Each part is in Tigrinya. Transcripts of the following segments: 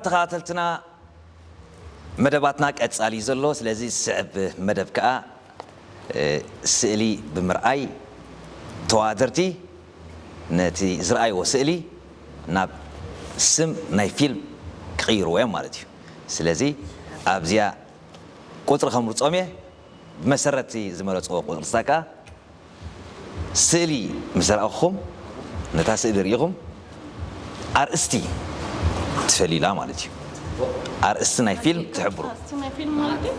ተኸታተልትና፣ መደባትና ቀጻሊ እዩ ዘሎ። ስለዚ ዝስዕብ መደብ ከኣ፣ እ፣ ስእሊ ብምርኣይ ተወዳደርቲ ነቲ ዝረኣይዎ ስእሊ ናብ ስም ናይ ፊልም ክቕይርዎ እዮም ማለት እዩ። ስለዚ ኣብዚኣ ቁጽሪ ከምርጾም እየ። ብመሰረት ዝመረጽዎ ቁጽርታት ከኣ ስእሊ ምስ ኣርኣኹም፣ ነታ ስእሊ ርኢኹም ኣርእስቲ ትፈልዩላ ማለት እዩ። ኣርእስቲ ናይ ፊልም ትሕብሩ። ኣርእስቲ ናይ ፊልም ማለት እዩ።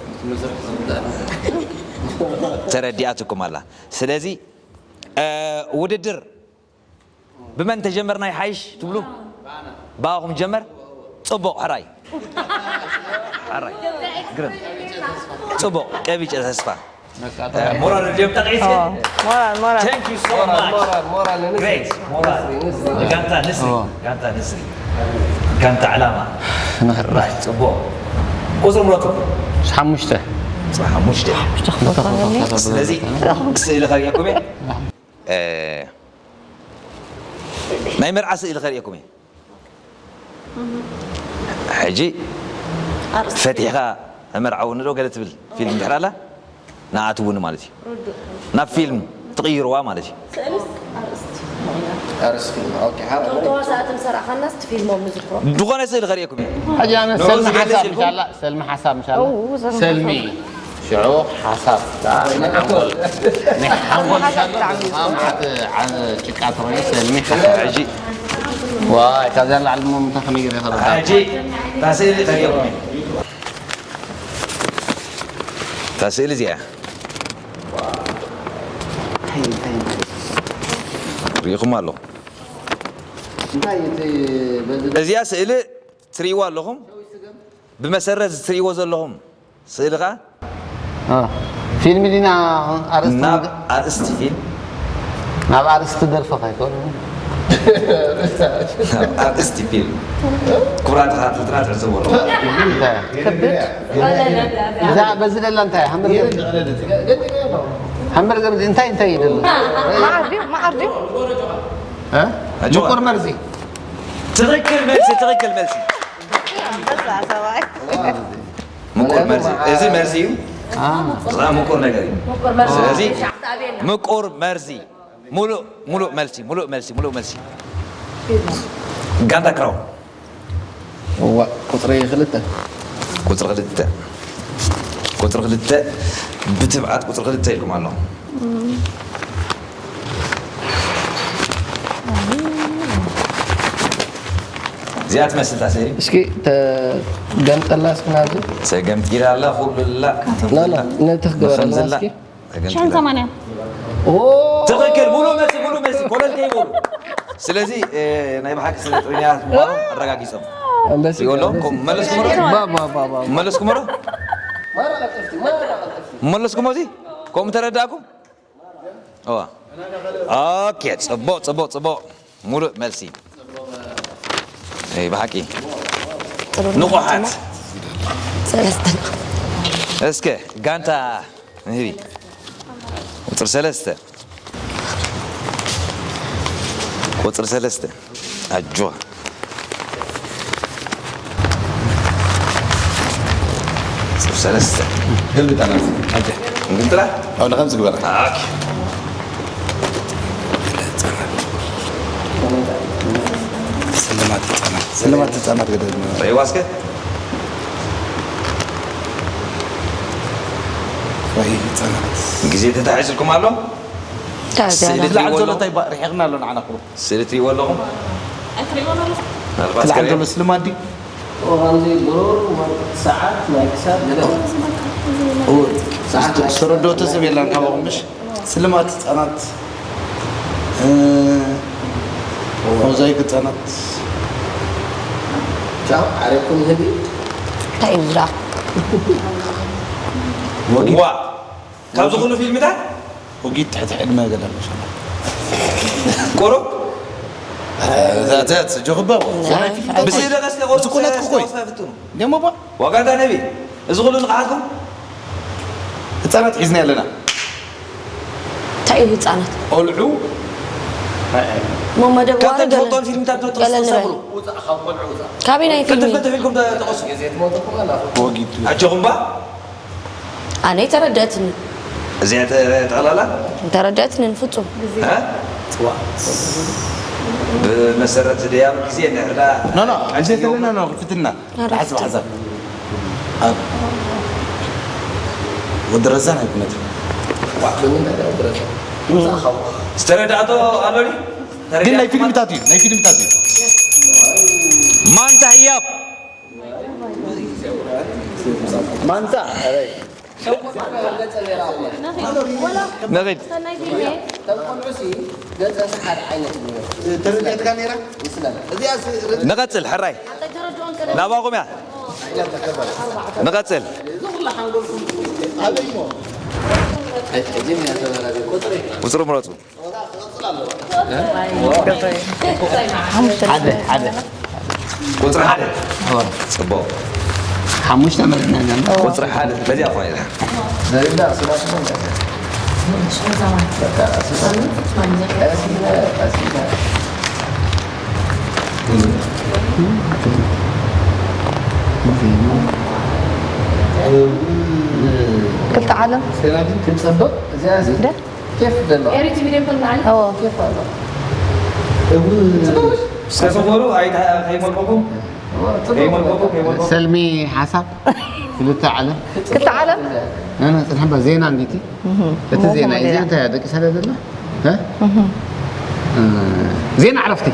ተረዲኣትኩም ኣላ። ስለዚ፣ እ፣ ውድድር ብመን ተጀመርና ይሓይሽ ትብሉ? ብኣኹም ጀመር። ጽቡቕ፣ ሕራይ። ሕራይ። ግርም። ጽቡቕ፣ ቀቢጨ ተስፋ። እ፣ ሞራል ድዮም ጠቒስኪ? ኦ፣ ሞራል፣ ሞራል። Thank you so much. ሞራል፣ ሞራል፣ ንስሪ። Great, ሞራል። ንስሪ፣ ንስሪ። ጋንታ ንስሪ፣ ኦ። ጋንታ ንስሪ። ጋንታ ዕላማ። ንኽእል። ሕራይ፣ ጽቡቕ። ቁጽሪ ምረጡ። ሓሙሽተ። ቁጽሪ ሓሙሽተ። ሓሙሽተ ክፈትዋ ነኒ። ስለዚ፣ ስእሊ ከርእየኩም እየ። እ፣ ናይ መርዓ ስእሊ ከርእየኩም እየ። ሕጂ ኣርእስቲ። ፈቲሕኻ መርዓውኒ ዶ ገለ ትብል ፊልም እንድሕር ኣላ፣ ንኣ ትውኒ ማለት እዩ። ርዱእ። ናብ ፊልም ትቕይርዋ ማለት እዩ። ስእልስ ኣርእስቲ። ኣርእስቲ ፊልም። ኦኬ፣ ሓ-፣ እቶም ተዋሳእቲ ምስ ኣርኣኻናስ እቲ ፊልሞም ንዝክሮ። ዝኾነ ስእሊ ከርእየኩም እየ። ሕጂ ኣነ ንዑ ሰልሚ ዝገልጽ ሓሳብ ኢልኩም? ምሻላ፣ ሰልሚ ሓሳብ ምሻላ። ኦ፣ ሰልሚ ሰልሚ። ሓሳብ። ሽዑ ሓሳብ። ናይ ሓንጎል፣ ናይ ሓንጎል ሓሳብ ምሻላ። ብጣዕሚ እዩ። መዓት ዓ-፣ ጭቃ ተኾይኑ ሰልሚ ሓሳብ። ሕጂ ዋይ፣ ካብዚኣ ንላዕሊ እሞ እንታይ ከመይ ገይረ ይኸብዳ? ሕጂ እታ ስእሊ ከርእየኩም። እታ ስእሊ እዚኣ። እንታይ፣ እንታይ፣ እንታይ? ርኢኹም ኣለኹም። እንታይ እቲ በዚ እዚኣ ስእሊ ትርእይዋ ኣለኹም። ብመሰረት እትርእይዎ ዘለኹም ስእሊ ኸኣ አ፣ ፊልም ዲና ኣርእስቲ ናብ ነገር? ኣርእስቲ ፊልም። ናብ ኣርእስቲ ደርፊ ከይኮነ። ናብ ኣርእስቲ ፊልም። ክቡራት ተኸታተልትና ትዕዘቡ ኣለኹም። እንታይ? ከብድ። እዛ በዚ ደላ እንታይ? ሃምበርገር። ሃምበርገር እዚ እንታይ፣ እንታይ እዩ ደሎ? መዓር ድዩ? መዓር ድዩ? እ? ኣጆኻ። ምቁር መርዚ። ትኽክል መልሲ፣ ትኽክል መልሲ። ኣንበሳ ሰብኣይ። ምቁር መርዚ። እዚ መርዚ እዩ። አ። እዛ ምቁር ነገር እዩ። ምቁር መርዚ። ስለዚ ምቁር መርዚ። ሙሉእ፣ ሙሉእ መልሲ፣ ሙሉእ መልሲ፣ ሙሉእ መልሲ። ጋንታ ክራው። እዋ፣ ቁጽሪ ክልተ። ቁጽሪ ክልተ። ቁጽሪ ክልተ። ብትብዓት ቁጽሪ ክልተ ኢልኩም ኣሎ። እዚኣ ትመስል እታ ስእሊ። እስኪ ተገምጠላ እስኪ ናብዚ። ተገምጢላ ኣላ፣ ኩሉ ኣላ። ላ፣ ላ፣ ነቲ ክገበረላ ከምዚ ኣላ። እስኪ። ተገምጢላ። ሽሕን ሰማንያን። ኦ! ትኽክል፣ ሙሉእ መልሲ፣ ሙሉእ መልሲ፣ ኮለል ከይበሉ። ስለዚ፣ እ፣ ናይ ብሓቂ ስለ ጥበበኛታት ምዃኖም ኣረጋጊጾም። ኣንበሲ፣ ሪኦ ኣለኹም? ኣንበሲ። ከም መለስኩሞ ዶ? ባ፣ ባ፣ ባ፣ ባ። መለስኩሞ ዶ? መለስኩሞ እዚ? ከምኡ ተረዳእኩም? እዋ። ኦኬ፣ ጽቡቕ፣ ጽቡቕ፣ ጽቡቕ። ሙሉእ መልሲ። እይ፣ ብሓቂ። ጽሩር ንቑሓት። ሰለስተ። እስከ፣ ጋንታ ንህቢ። ቁጽሪ ሰለስተ። ቁጽሪ ሰለስተ። ኣጆኻ። ቁጽሪ ሰለስተ። ገልብጣ ናብዚ። ኣጆ። እንግልጥላ? ኣብ ንኸም ዝግበራ። ኦኬ። ስልማት ህጻናት። ስልማት ህጻናት ገደል ነው። ሪእዋ እስከ? ራእይ ህጻናት። ግዜ ተታሒዝልኩም ኣሎ? ታ-፣ ስእሊ ታ-፣ ላዕሊ ትሪእዎ ዘሎ ኣለኹም? እንታይ ባ-፣ ርሒቕና ኣሎ ንዓና ክቡር። ስእሊ ትሪእዎ ኣለኹም? ኣይትሪእዎን ኣለኹም? ምናልባት እቲ ላዕሊ ከሪኦም? ዘሎ ስልማት ድዩ? ከምዚ ብሩር፣ ወርቂ፣ ሰዓት፣ ናይ ክሳድ፣ ገለ። እወ፣ ሰዓት፣ ናይ ክሳድ፣ ዝተረድኦ ናይ ሰብ የለን ካባኹም፣ ምሽ? ስልማት ህጻናት፣ እ፣ ሞዛይክ ህጻናት። ቻው፣ ዓሬኩም ህቢ። እንታይ እዩ ዝረኣ? ወጊድ። ዋ! ካብዚ ኩሉ ፊልምታት? ወጊድ ትሕቲ ዕድመ ገለ መሸላ። ቁሩብ? እዛ፣ እዛ፣ እዛ፣ ጆኽባ። ብስእሊ ቀስ ተቆርጹ፣ ብዝኮነት እኮ እዩ። ተወስፈ ፍትኑ። ደሞ ባ? ዋጋታ ነቢ፣ እዚ ኩሉ ንቕሓትኩም? ህጻናት ሒዝና ኣለና። እንታይ እዩ ህጻናት? ቆልዑ እሞ መደብ ካብተን ዋሪ ገለ- ትፈልጦን ፊልምታት ዶ ገለ ትጠቕሱ ንበል። ሰብሉ? ካበይ ናይ ፊልሚ? ቅልጥፍ ቅልጥፍ ኢልኩም ተ-፣ ተቐሱ። ወጊድ። ኣጆኹም ባ? ኣነ ኣይተረደእትንን። እዚኣ ተ-፣ ጠቕላላ? ኣይተረደእትንን ፍጹም። እ? ጽዋ። ብመሰረት ደያኑ ግዜ እንድሕር ደኣ ኖ፣ ኖ፣ ግዜ ተለና ኖ፣ ክትትና። ሓሳብ ሓሳብ። ኣብ ወዲ ረዛን ኣይኮነትን። ዝተረዳእቶ ኣሎ ድዩ? ግን ናይ ፊልምታት እዩ፣ ናይ ፊልምታት እዩ። ማንታ ህያብ። ማንታ፣ ኣረይ። ንኺድ። ተረዲኣትካ ነይራ? ንቐጽል፣ ሕራይ። ናባኹም እያ። ንቐጽል። ቁጽሪ ምረጹ። ሓደ፣ ሓደ። ቁጽሪ ሓደ። እዎ። ጽቡቕ። ሓሙሽተ መሪሕና ኢና። ቁጽሪ ሓደ። በዚኣ እኮ እያ። ክልተ ዓለም። ሴናዲን ክትጸብቕ እዚኣ ሲ-፣ ደ? ኬፍ ደሎ። ኤሪ ቲቪ ደንበል መዓል? እዎ። ኬፍ ኣሎ። እው። እስከ ሰፈሩ ኣይታ-፣ ከይመልቀኩም? እዎ፣ ጽቡቅ። ከይመልቀኩም? ከይመልቀኩም? ሰልሚ ሓሳብ ክልተ ዓለም። ክልተ ዓለም? ነ-፣ ነ-፣ ጽንሕ እባ ዜና እንዲቲ። እህ። እቲ ዜና እዩ። ዜና እንታይ እያ? ደቂ ሰለ ዘላ? እ? እህ። እ፣ ዜና ዕረፍቲ።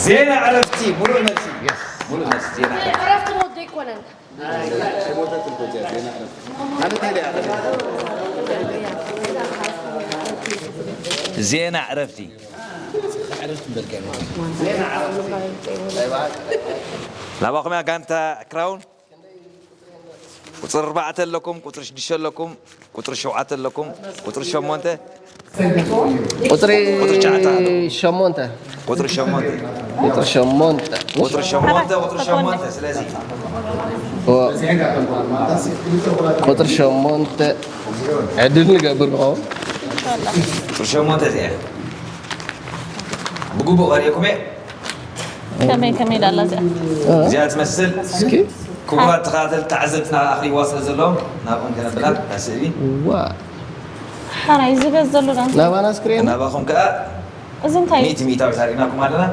ዜና ዕረፍቲ፣ ሙሉእ መልሲ። የስ። ሙሉእ መልሲ፣ ዜና ዕረፍቲ። ዕረፍቲ ሞት ዘይኮነን። ዜና ዕረፍቲ። ናባኹም እያ ጋንታ ክራውን። ቁፅሪ ኣርባዕተ ኣለኩም፣ ቁፅሪ ሽዱሽተ ኣለኩም፣ ቁፅሪ ሸውዓተ ኣለኩም፣ ቁፅሪ ሸሞንተ። ቁፅሪ ቁፅሪ ትሽዓተ ኣሎ። ሸሞንተ። ቁፅሪ ሸሞንተ። ቁፅሪ ሸሞንተ። ቁፅሪ ሸሞንተ፣ ቁፅሪ ሸሞንተ። ስለዚ ኦ። ቁፅሪ ሸሞንተ ዕድል ንገብር ንኸውን። ቁፅሪ ሸሞንተ እዚኣ ብግቡእ ቀሪእኩም እየ። ከመይ፣ ከመይ ዳላ እዚኣ? እዚኣ ትመስል። እስኪ። ክቡራት ተኸታተልቲ ተዓዘብትና ኣኽሪዋ ስለ ዘለዎም ናብኦም ከነብላ እታ ስእሊ። ዋ። ሓራይ፣ እዚ ገጽ ዘሎ ዶ እንታይ? ናባና ስክሪን። ናባኹም ከኣ እዚ እንታይ እዩ? ሚእቲ ሚእታዊት ኣርኢናኩም ኣለና።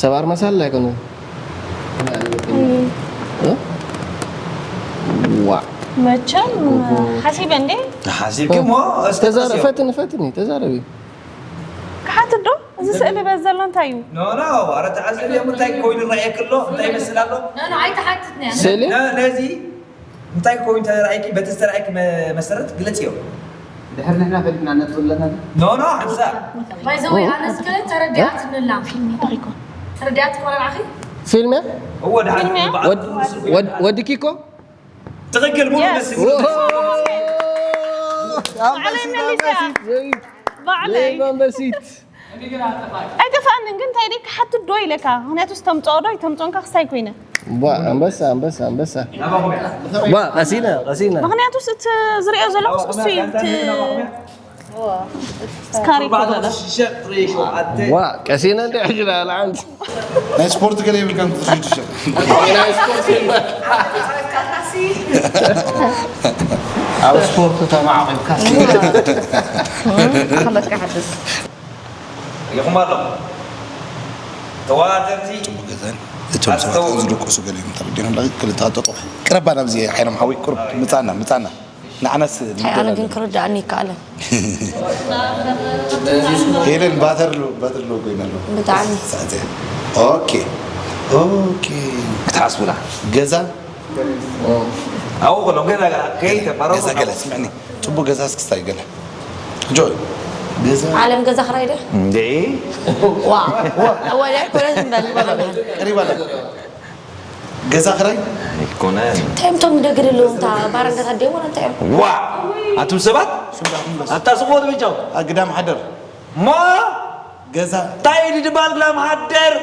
ሰባር መሳል ኣይኮነን። እይ። እ? ዋ። መቸም ሓሲበ እንዴ? ሓሲብኪ እሞ እስቲ ተዛረ-፣ ቀስዮ። ፈትኒ፣ ፈትኒ፣ ተዛረቢ። ክሓትት ዶ? እዚ ስእሊ በዚ ዘሎ እንታይ እዩ? ኖ፣ ኖ፣ ኣረ ተዓዘብዮም እንታይ ኮይኑ ይረኣየኪ ኣሎ? እንታይ ይመስል ኣሎ? ኖ፣ ኖ፣ ኣይትሓትት ነያ። ስእሊ? ነ-፣ ነዚ እንታይ ኮይኑ ተራእየኪ? በቲ ዝተራእየኪ መ-፣ መሰረት ግለጽዮ። ድሕር ንሕና ፈሊጥና ነጥብ ኣለና። ኖ፣ ኖ፣ ሓንሳእ። ባይ ዘ ወይ፣ ኣነስ ከ ተረዲኣትኒ ኣላ። ፊልም እዩ፣ ዶ ይኮን? ተረዲኣት ኮነ ንዓኺ? ፊልም እያ? እወ፣ ድሓን ፊልም እያ? ባዕሉ ወድ-፣ ወድ-፣ ወድኪ እኮ? ትኽክል፣ ሙሉ የስ። መልሲ፣ ሙሉ መልሲ። ኦሆ! ባዕለይ ኣንበሲት፣ መሊሰ። ኣንበሲት። ባዕለይ። ዘይባ ኣንበሲት። ኣይጠፍኣንን፣ ግን እንታይ ደይ ክሓትት ዶ ኢለካ? ምኽንያቱ ዝተምፅኦ ዶ ይተምፅኦንካ ክስታይ ኮይነ። ቧ፣ ኣንበሳ፣ ኣንበሳ፣ ኣንበሳ። ቧ፣ ቀሲነ፣ ቀሲነ። ምኽንያቱ እቲ ዝሪኦ ዘለኹስ እሱ እዩ፣ እቲ ስካሪ እኮ ዘሎ። ቧ፣ ቀሲነ እንደ ሕጂ ላለ ዓንዲ። ናይ ስፖርት ገለ ይብልካን ክትሽዱሸ። ናይ ስፖርት ይብልካ። ኣብ ስፖርት ተማዕቂብካ። ኣኽለካ ሓድስ። ርኢኹም ኣለኹም። ተወዳደርቲ ጽቡቕ ገዛን እቶም ሰባት ኣስተውዕሉ። ዝድቅሱ ገለ እዮም ተረዲኦም ኣለዉ። ክልተ ኣጠጦ። ቅረባ ናብዚ ሓይሎም ሓወይ፣ ቁርብ ምጻና፣ ምጻና። ንዓናስ እንታይ ኣነ ግን ክርድኣኒ ይከኣለን። ሄለን ባተር ሎ-፣ ባተር ሎ ኮይና ኣሎ። ብጣዕሚ። ሳዕተ። ኦኬ። ኦኬ። ክትሓስቡላ። ገዛ? ኣብኡ ከሎ ገዛ ከይተባረኹ ገዛ ገለ ስምዕኒ። ጽቡቕ ገዛ እስክስታይ ገለ። ጆይ፣ ገዛ ዓለም ገዛ ክራይ ድያ? እንዴ? ዋ፣ ዋ፣ ወላ ኣይኮነን በል። ቀሪባ ኣላ። ገዛ ክራይ? ኣይኮነን። እንታይ እዮም እቶም ደገ ዘለዉ እንታ ባረንዳታት ድዮም ዋላ እንታይ እዮም? ዋ! ኣቱም ሰባት? ኣታ ስብዎ ትብጫው። ኣግዳም ሓደር። ማ? ገዛ። እንታይ ድድባል ግዳም ሓደር?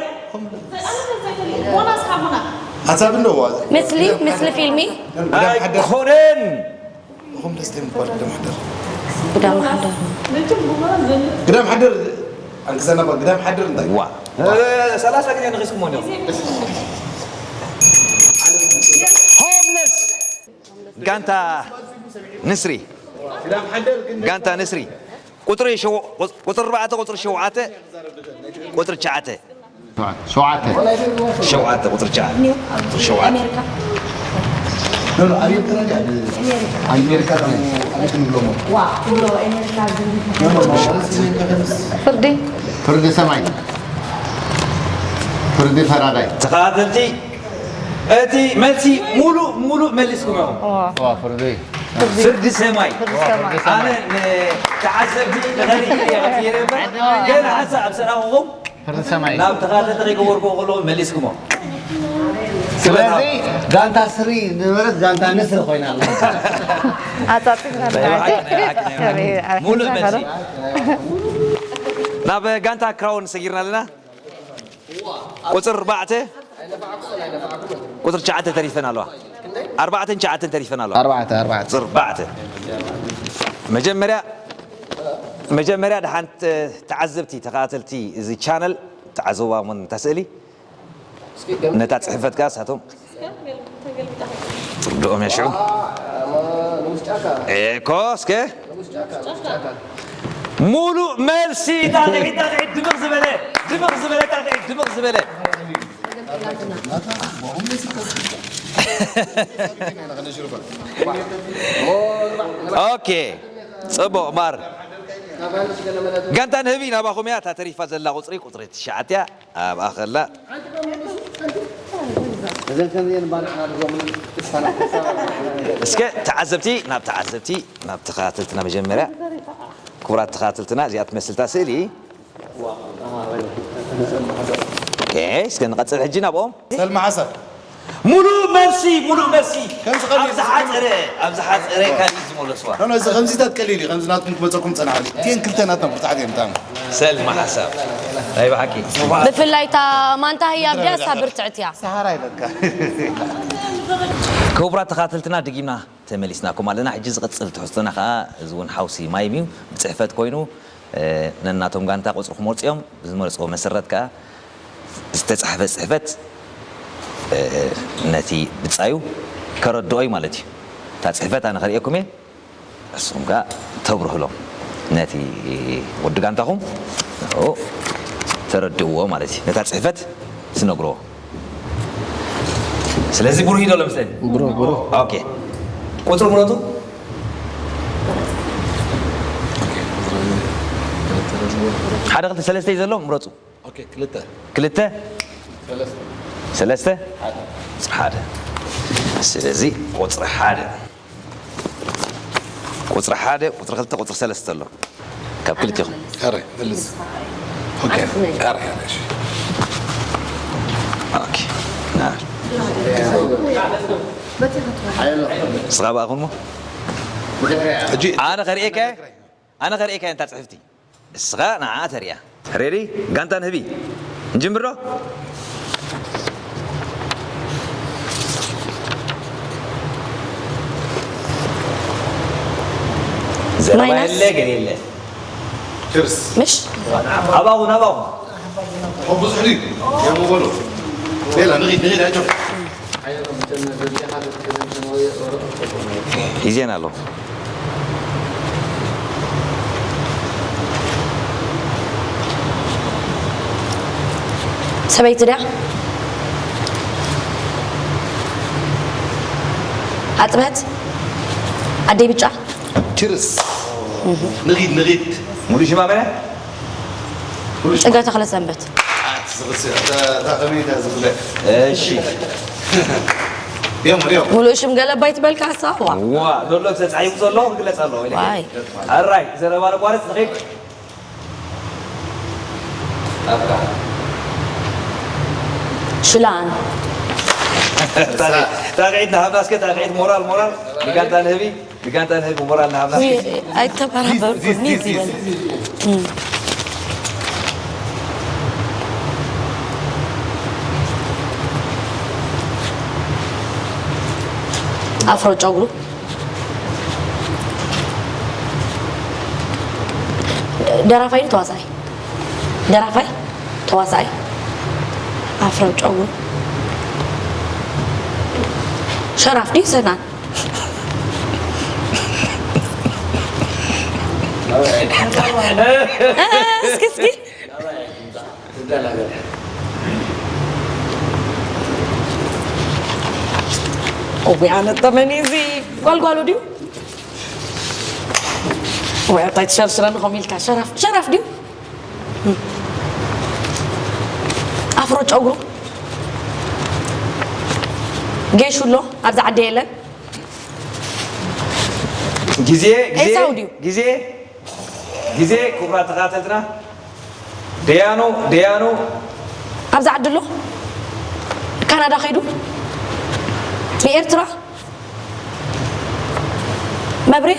ሓሳብ እንደዋ። ምስሊ፣ ምስሊ ፊልሚ? ግዳም ሓደር። ኣይኮነን። ሆምለስ እንታይ ምባል ግዳም ሓደር? ግዳም ሓደር። ግዳም ሓደር። ኣንክሰና ግዳም ሓድር እንታይ ዋ ሰላሳ ግዜ ንኺስኩሞ እንዲኹም። ሆምለስ ጋንታ ንስሪ፣ ጋንታ ንስሪ ቁፅሪ ሸው- ቁፅሪ ኣርባዕተ፣ ቁፅሪ ሸውዓተ፣ ቁፅሪ ትሽዓተ። ሸውዓተ። ሸውዓተ ቁፅሪ ትሽዓተ። ቁፅሪ ሸውዓተ። ኖ፣ ኖ፣ ኣብ ኤርትራ ድያ? ኣብ ኣሜሪካ ድያ? ኣብ ክንብሎሞ። ፍርዲ። ፍርዲ ሰማይ። ፍርዲ ፈራዳይ። ተኸታተልቲ እቲ መልሲ ሙሉእ ሙሉእ መሊስኩም ኢኹም። ዋ፣ ፍርዲ። ፍርዲ ሰማይ። ፍርዲ ሰማይ። ኣነ ንተዓዘብቲ ንኸርኢ እየ ቀይረ እምበር፣ ገና ሓንሳእ ኣብ ሰራኹኹም ፍርዲ ሰማይ። ናብ ተኸታተልቲ ከይገበርኩዎ ከለኹ መሊስኩሞ። ስለዚ ጋንታ ስሪ ዝነበረት ጋንታ ንስሪ ኮይና ኣላ። ኣጻጺፍና ናይ ብሓቂ፣ ናይ ብሓቂ፣ ናይ ብሓቂ። ሙሉእ መልሲ። ናብ ጋንታ ክራውን ሰጊርና ኣለና። ቁፅሪ ኣርባዕተ፣ ቁፅሪ ትሽዓተ ተሪፈን ኣለዋ። ኣርባዕተን ትሽዓተን ተሪፈን ኣለዋ። ኣርባዕተ፣ ኣርባዕተ። ቁፅሪ ኣርባዕተ። መጀመርያ፣ መጀመርያ ደሓን ተ- ተዓዘብቲ፣ ተኸታተልቲ እዚ ቻነል፣ ተዓዘብዋ እሞ ነታ ስእሊ፣ ነታ ፅሕፈት ከኣ ንሳቶም ትርድኦም እያ ሽዑ። ኤኮ፣ እስከ። ሙሉእ መልሲ፣ ጣቕዒት፣ ጣቕዒት፣ ድምቕ ዝበለ፣ ድምቕ ዝበለ፣ ጣቕዒት፣ ድምቕ ዝበለ። ኦኬ፣ ጽቡቕ፣ ማር። ጋንታ ንህቢ ናባኹም እያ፣ እታ ተሪፋ ዘላ ቁጽሪ፣ ቁጽሪ ትሽዓተ እያ፣ ኣብኣ ከላ። እዘን ከምዚአን ባንዓና ድጎምን እስከ ተዓዘብቲ፣ ናብ ተዓዘብቲ፣ ናብ ተኸታተልትና መጀመርያ። ክቡራት ተኸታተልትና፣ እዚኣ ትመስል እታ ስእሊ። ኦኬ፣ እስከ ንቐጽል ሕጂ ናብኦም። ሰልሚ ሓሳብ። ሙሉእ መልሲ፣ ሙሉእ መልሲ። ከም ዝቐልል ኣብ ዝሓጸረ፣ ኣብ ዝሓጸረ ካልእ ዝመለስዋ። ኖ፣ ኖ፣ እዚ ከምዚታት ቀሊል እዩ። ከምዚ ናትኩም ክመጸኩም ጸናሕኒ። እቲኤን ክልተ ናትና ብርቱዓት እየን ብጣዕሚ። ሰልሚ ሓሳብ። ናይ ብሓቂ። ብፍላይ እታ ማንታ ህያብ ድያ እሳ ብርትዕት እያ። ሰሃራ ይበልካ። ክቡራት ተኸታተልትና፣ ድጊምና ተመሊስናኩም ኣለና። ሕጂ ዝቕጽል ትሕዝቶና ከኣ፣ እዚ እውን ሓውሲ ማይም እዩ። ብጽሕፈት ኮይኑ፣ እ፣ ነናቶም ጋንታ ቁጽሪ ክመርጹ እዮም። ብዝመርጽዎ መሰረት ከኣ፣ ዝተጻሕፈ ጽሕፈት፣ እ፣ ነቲ ብጻዩ ከረድኦ እዩ ማለት እዩ። እታ ጽሕፈት ኣነ ከርእየኩም እየ፣ ንስኹም ከኣ ተብርህሎም። ነቲ ወዲ ጋንታኹም ንዕኡ ተረድእዎ ማለት እዩ። ነታ ጽሕፈት ትነግርዎ። ስለዚ ብሩህ እዩ ዶ ለምሰኒ? ብሩህ፣ ብሩህ። ኦኬ። ቁጽሪ ምረጡ። ሓደ፣ ክልተ፣ ሰለስተ እዩ ዘሎ፣ ምረጹ። ኦኬ፣ ክልተ። ክልተ? ሰለስተ። ሰለስተ? ሓደ። ቁጽሪ ሓደ። ስለዚ ቁጽሪ ሓደ። ቁጽሪ ሓደ፣ ቁጽሪ ክልተ፣ ቁጽሪ ሰለስተ ኣሎ። ካብ ክልቲኹም። ኣረ፣ መልስ። ኦኬ። ኣረ፣ ኣረ፣ እሺ። ኦኬ። ና። ንስኻ ብኣኹን እሞ? ሕጂ ኣነ ከርእየካ፣ ኣነ ከርእየካ እንታ ጽሕፍቲ። እስኻ ንዓ ተርእያ። ሬዲ? ጋንታ ንህቢ። ንጅምር ዶ? ዘረባ ማይናስ። የለ፣ ገለ የለ። ችርስ። ምሽ? ኣባኹ፣ ናባኹ። ብዙሕ ድዩ? የምበሉ። ሌላ፣ ንኺድ፣ ንኺድ፣ ኣጆ። ሒዜን ኣለኹ። ሰበይቲ ድያ? ኣጥበት? ኣደይ ብጫ? ችርስ። ንኺድ፣ ንኺድ። ሙሉእ ሽማ መን እያ? ሙሉእ ሽማ? ጽገ ተኽለ ሰንበት። ኣት ዝኽስዕ፣ እታ፣ እታ ከመይ እያ ዝብለ? እሺ። እዮም፣ እዮም። ሙሉእ ሽም ገለ ባይ ትበልካ፣ እሳ፣ ዋ። ዋ፣ ዘሎ ተጻሒፉ ዘሎ ክግለጽ ኣለዎ፣ ኢለ። ዋይ። ኣራይ፣ ዘረባ ነቋርጽ፣ ንኺድ። ሽላን። ጣቕዒት፣ ጣቕዒት ንሃብና እስከ፣ ጣቕዒት፣ ሞራል፣ ሞራል። ንጋንታ ንህቢ፣ ንጋንታ ንህቢ ሞራል ንሃብና እስከ። ዊ-፣ ኣይተበራበርኩን፣ ዚዝ፣ ዚዝ፣ ዚዝ ይበል። ዚዝ። እም። ኣፍሮ ጨጉሩ። ደራፋይ ዶ ተዋሳኣይ? ደራፋይ፣ ተዋሳኣይ፣ ኣፍሮ ጨጉሩ፣ ሸራፍ ድዩ ሰናን? እስኪ፣ እስኪ። እውይ፣ ኣነ ጠመኒ እዚ ጓልጓሉ ድዩ? ወይ ኣታ ኣይትሸርሽረኒ ከምኡ ኢልካ። ሸራፍ፣ ሸራፍ ድዩ? ኣፍሮ ጨጉሩ ጌሹ ኣሎ፣ ኣብዚ ዓዲ የለን። ግዜ፣ ግዜ፣ ኤሳው ድዩ? ግዜ፣ ግዜ፣ ክቡራት ተኸታተልትና፣ ደያኑ፣ ደያኑ። ኣብዚ ዓዲ ኣሎ። ካናዳ ከይዱ። ንኤርትራ። መብሬ።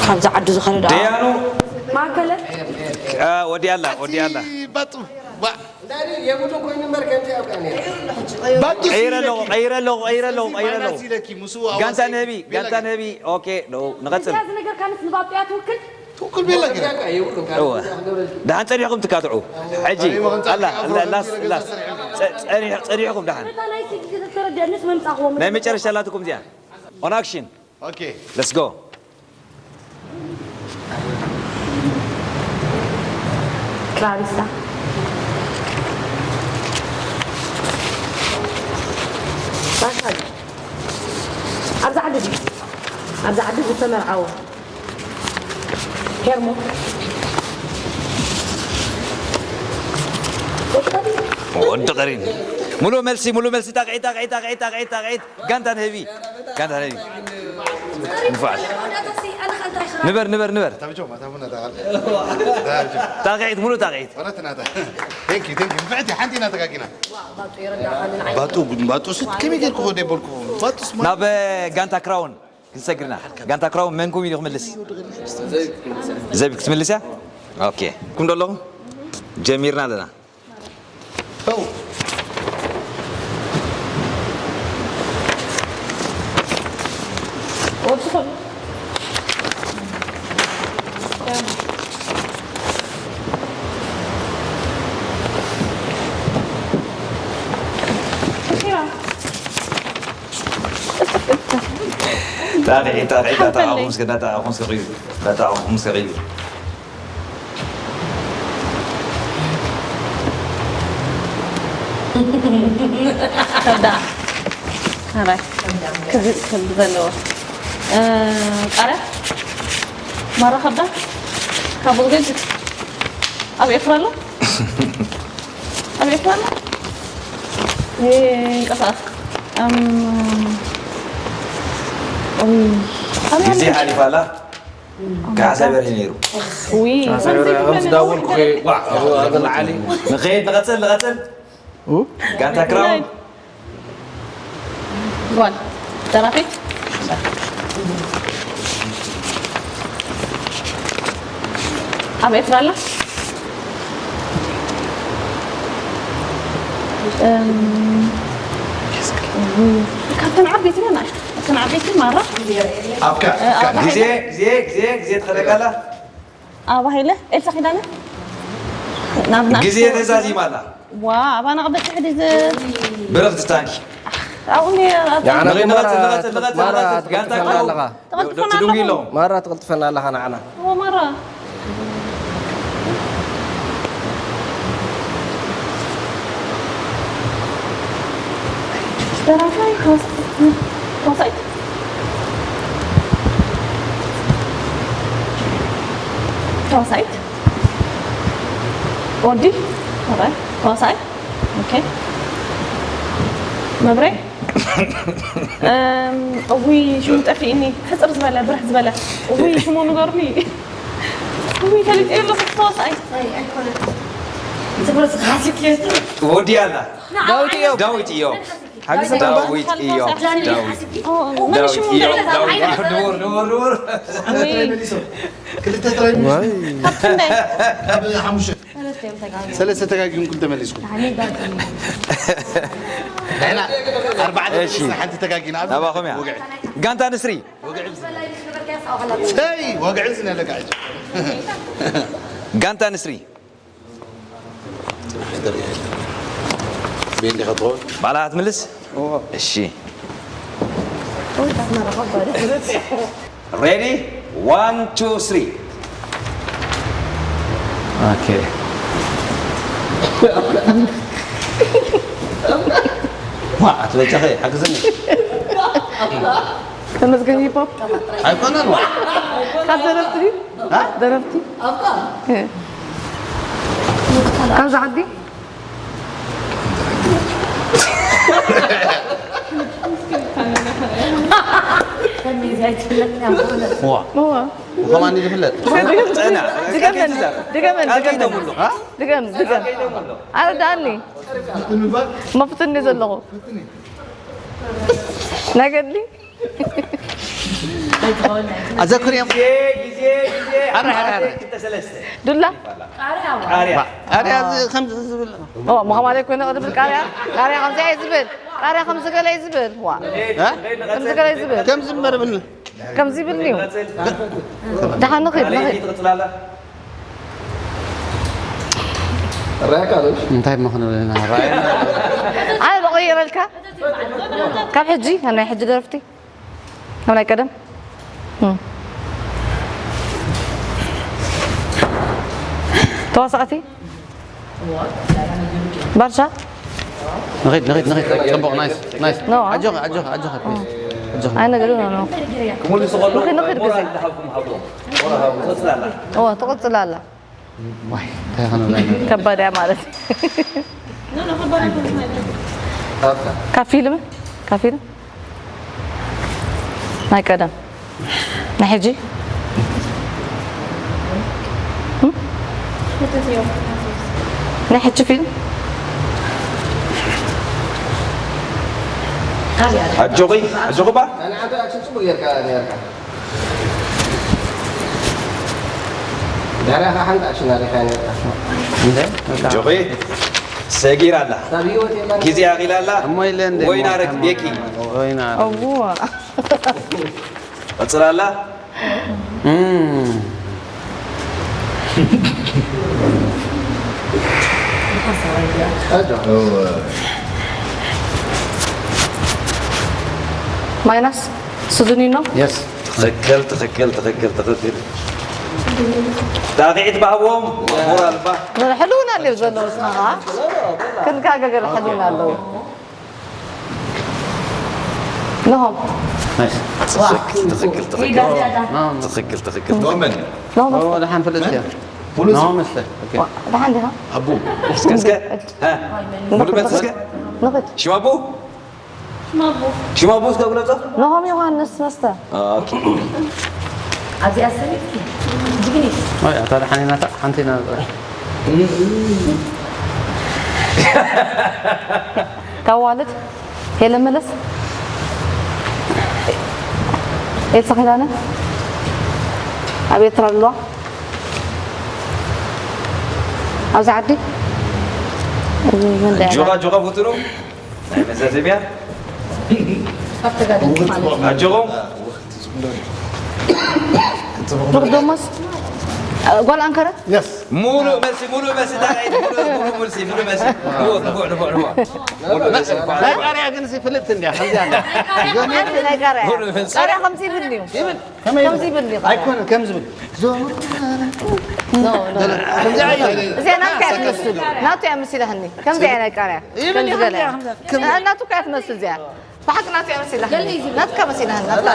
ካብዚ ዓዲ ዝኸደ ደኣ። ደያኑ። ማእከለ። አ፣ ወዲያ ኣላ፣ ወዲያ ኣላ። ባጡ። ባ- ቀይረ ኣለኹ፣ ቀይረ ኣለኹ፣ ቀይረ ኣለኹ፣ ቀይረ ኣለኹ። ጋንታ ንህቢ፣ ጋንታ ንህቢ። ኦኬ፣ ዶ፣ ንቐጽል። እዚኣ ዝነገርካንስ ንባጡ እያ ትውክል? ትውክል ቤላ ገይራ። እወ። ደሓን ጸኒሕኩም ትካትዑ። ሕጂ፣ ኣላ፣ ኣላ፣ ላስ፣ ላስ። ጸ-፣ ጸኒሕ-፣ ጸኒሕኩም ደሓን። ነታ ናይ ሲዲ ተረድአንስ መምጻእኽዎም። ናይ መጨረሻ ኣላትኩም እዚኣ። On action። ኦኬ። Let's go። ክላሪሳ። ባሻ። ኣብዚ ዓዲ ድዩ? ኣብዚ ዓዲ ዝተመርዓወ። ሄርሞ። ወዲ ቀሪን። ሙሉ መልሲ፣ ሙሉ መልሲ። ጣቕዒት፣ ጣቕዒት፣ ጣቕዒት፣ ጣቕዒት፣ ጣቕዒት። ጋንታ ንህቢ። ጋንታ ንህቢ። ንፋዕ። ንበር፣ ንበር፣ ንበር። ጣቕዒት፣ ሙሉ ጣቕዒት። Thank you, thank you። ንፍዕቲ ሓንቲ ኢና ተጋጊና። ባጡ ግን፣ ባጡ ስት ከመይ ጌርኩ ከደ ይበልኩ? ባጡስ ማ- ናብ ጋንታ ክራውን ክንሰግርና። ጋንታ ክራውን መንኩም ኢሉ ክምልስ? ዘቢብ ክትምልስ እያ? ኦኬ። ኩም ዶ ኣለኹም? ጀሚርና ኣለና። ው። ጣቕዒት፣ ጣቕዒት፣ ጣቕዒት፣ ሓፈለይ። ጣቕዒት፣ ጣቕዒት፣ ጣቕዒት። ከብዳ። ኣራይ። ክብ-፣ ክብ ዘለዎ። እ፣ ቃርያ። ማራ ከብዳ። ካብ ብዝገጅ። ኣብ ኤርትራ ኣሎ? ኣብ ኤርትራ ኣሎ? ይንቀሳቐስ። እም፣ ኡይ። ኣበይ ግዜ ኣሎ? ሓሊፋ ኣላ። ካሕሳይ በርሄ ነይሩ። ውይ፣ ካሕሳይ በርሄ፣ ከምዚ ከምዚ ዳወልኩ፣ ዋ፣ ዋ፣ ዋ፣ ንኸይድ፣ ንቐጽል፣ ንቐጽል። ኡ? ጋንታ ክራውን። ጓል ደራፊት። ኣብ ኤርትራ ኣላ? እም፣ ካብተን ዓበይቲ ዶ ንኣሽቱ? ካብተን ዓበይቲ ማራ? ኣብካ፣ እ፣ ኣብካ። ኣብ ግዜ፣ ግዜ፣ ግዜ፣ ግዜ ትኸደካ ኣላ? ኣባ ሃይለ፣ ኤልሳ ኪዳነ? ናብ፣ ናብ ግዜ ተዛዚማ ኣላ። ዋ፣ ኣባና ክበጽሕ ድዩ ዝ-? ብርኽቲ ታንኪ። ኣብኡ ኔ-፣ ኣብ ያዕና ንቐጽል፣ ማራ ንቐጽል፣ ንቐጽል፣ ማራ ንቐጽል። ጋንታ ትቕልጥፈና ክራው ኣለኻ። ትቕልጥፈና ትድንጉ ኣለኹም። ኣለኹም። ማራ ትቕልጥፈና ኣለኻ ንዓና። ኦ፣ ማራ። ደራፋይ ተዋሳ-፣ ተዋሳኢት። ተዋሳኢት። ወዲ። ኦራይት። ተዋሳኣይ። ኦኬ። መብሬ። እም፣ እውይ፣ ሽሙ ጠፊእኒ። ሕጽር ዝበለ፣ ብርሕ ዝበለ። እውይ፣ ሽሙ ንገሩኒ። እውይ፣ ፈሊጠዮ ኣለኹ፣ ተዋሳኣይ። ኣይ፣ ኣይኮነን። ዝብሎ ዝሓስብ ወዲ ኣላ። ዳዊት እዮም። ዳዊት እዮም። ሓግዝና እምበር። ዳዊት እዮም። ዳዊት። ኦ፣ መን ዳዊት ሽሙ እዮም። ገለ ዳዊት። ዳዊት። ንቡር፣ ንቡር፣ ንቡር። ወይ። ክልተ ጥራይ ዋይ። ካብ ክንደይ? ካብ ሓሙሽተ። ሰለስተ እዮም ተጋግዮም። ሰለስተ ተጋጊኹም ክልተ መሊስኩም። ንሕና ኣርባዕተ እሺ። መሊስና ሓንቲ ተጋጊና። ናባኹም እያ። ወግዒ። ጋንታ ንስሪ። ወግዒ። ሰይ፣ ወግዒ ዝነለካ ሕጂ። ጋንታ ንስሪ። ባዕላ ትምልስ? እሺ። Ready? One, two, three. ኦኬ። ዋ፣ ኣትበጃኸ፣ ሓግዝኒ። ተመስገን ሂፖፕ። ኣይኮነን ዋ። ካብ ደረፍቲ ድዩ? እ? ደረፍቲ። እ። ካብዛ ዓዲ? ዋ። እዋ። ከማን ዝፍለጥ። ድገመን፣ ድገመን፣ ድገመን። እ? ድገም፣ ድገም። ኣረዳኒ። መፍትኒ ዘለኹ። ናይ ገድሊ? ኣዘክርዮም። ግዜ፣ ግዜ፣ ግዜ። ኣረ፣ ኣረ፣ ኣረ። ዱላ? ቃርያ። ዋ፣ ቃርያ እዚ ከምዚ ዝብል። ኦ፣ ምዃን ማለት ኮይነ ዝብል ቃርያ? ቃርያ ከምዚ እየ ዝብል። ቃርያ ከምዚ ገለ እዩ ዝብል። ዋ። እ? ከምዚ ገለ እዩ ዝብል። ከምዚ እምበር ብልና። ከምዚ ይብል እዩ። ደሓን ንኺድ፣ ንኺድ። ራያ ካልኦች እንታይ እሞ ክንብል ኢና? ራያ ኣነ ዝቕይረልካ ካብ ሕጂ፣ ካብ ናይ ሕጂ ደረፍቲ፣ ካብ ናይ ቀደም። እም። ተዋሳእቲ? ባርሻ? ንኺድ፣ ንኺድ፣ ንኺድ። ጽቡቕ፣ ናይስ፣ ናይስ። ኖ፣ ኣ- ኣጆኺ፣ ኣጆኺ፣ ኣጆኺ፣ ፕሊዝ። ኣጆኺ። ኣይ፣ ነገር ኖ፣ ኖ። ክምልሱ ከለዉ ንኺድ፣ ንኺድ ግዜ። ሞራል እንዳሃብኩም ሃብዎም። ሞራል ሃብዎም። ትቕጽል ኣላ። እዋ፣ ትቕጽል ኣላ። ዋይ፣ እንታይ ኾነ? ከባድ እያ ማለት። ካብ ፊልም? ካብ ፊልም? ናይ ቀደም። ናይ ሕጂ? እም? ናይ ሕጂ ፊልም? ኣጆኺ፣ ኣጆኺ ባ። ናይ ዓዲ ኣክሽን ጽቡቅ ጌርካ ኔርካ። ድሕሪኣ ኸዓ ሓንቲ ኣክሽን ኣሪኻ ኔርካ። እንደ? ኣጆኺ፣ ሰጊራ ኣላ። ካብ ህይወት የማን ግዜ ኣኺላ ኣላ። እሞ ኢለ እንደ ወይና እሞ ረክ ቤኪ። ወይና። እዎ። ቀጽላ ኣላ። እም። ማይናስ ሱዙኒኖ። የስ። ትኽክል፣ ትኽክል፣ ትኽክል፣ ትኽክል። ጣቕዒት ባህዎም፣ ሞራል ባ። ሕልውና ኣለዩ ዘለዉ፣ እስኻ ኸዓ ክንካ ገገር ሕልውና ኣለዉ። ንሆም። ናይስ። ትኽክል፣ ትኽክል፣ ትኽክል። ትኽክል፣ ትኽክል። ኖመን። ንሆም። ኦ፣ ደሓን ፍልጥ እያ። ሙሉ ስም። ኖመን መስተ። ኦኬ። ዋ፣ ደሓን ዲኻ? ኣቡ። እስከ፣ እስከ። ሃ። ሙሉ መስተ እስከ። ንኽድ። ሽማቡ? ሽማቡ። ሽማቡ እስከ ብለጸ። ንሆም ዮሃንስ መስተ። ኦኬ። ኣብዚኣ ሰበይቲ ጅግኒት። ኣይ፣ ኣታ ደሓን ኢና፣ እታ ሓንቲ ኢና። ካብ ዋልድ ሄለን መለስ፣ ኤልሳ ኪዳነ ኣብ ኤርትራ ኣለዋ። ኣብዚ ዓዲ እዚ መን ድያ? ጆኻ፣ ጆኻ ፍትኑ ናይ መዛዘምያ። ኣብ ተጋደልቲ ማለት እዩ። ኣጆኹም። ዶሞስ ጓል ኣንከረ? የስ። ሙሉእ መልሲ፣ ሙሉእ መልሲ፣ ዳርዒት፣ ሙሉእ፣ ሙሉእ መልሲ፣ ሙሉእ መልሲ። ንፉዕ፣ ንፉዕ፣ ንፉዕ፣ ንፉዕ። ሙሉእ መልሲ፣ ንፉዕ። ናይ ቃርያ ግን ሲ ፍልጥቲ እንድያ፣ ከምዚኣ እንድያ። ሓንቲ ናይ ቃርያ። ሙሉእ መልሲ። ቃርያ ከምዚ ይብል እዩ። ይብል። ከመይ ከምዚ ይብል? ይብል እዩ ቃርያ። ኣይኮነን፣ ከምዚ ይብል። ኖ፣ ኖ። ከምዚ ዓይነት። እዚኣ ናትካ እያ ትመስል። ናቱ እያ መሲላትኒ። ከምዚ እያ ናይ ቃርያ። ይብል ከምዚ እዩ፣ ገለ። ከምዚ እያ፣ ከምዚ እያ። ናቱ እኮ እያ ትመስል እዚኣ። ብሓቂ ናቱ እያ መሲላትኒ። ናትካ መሲላትኒ፣ ናትካ።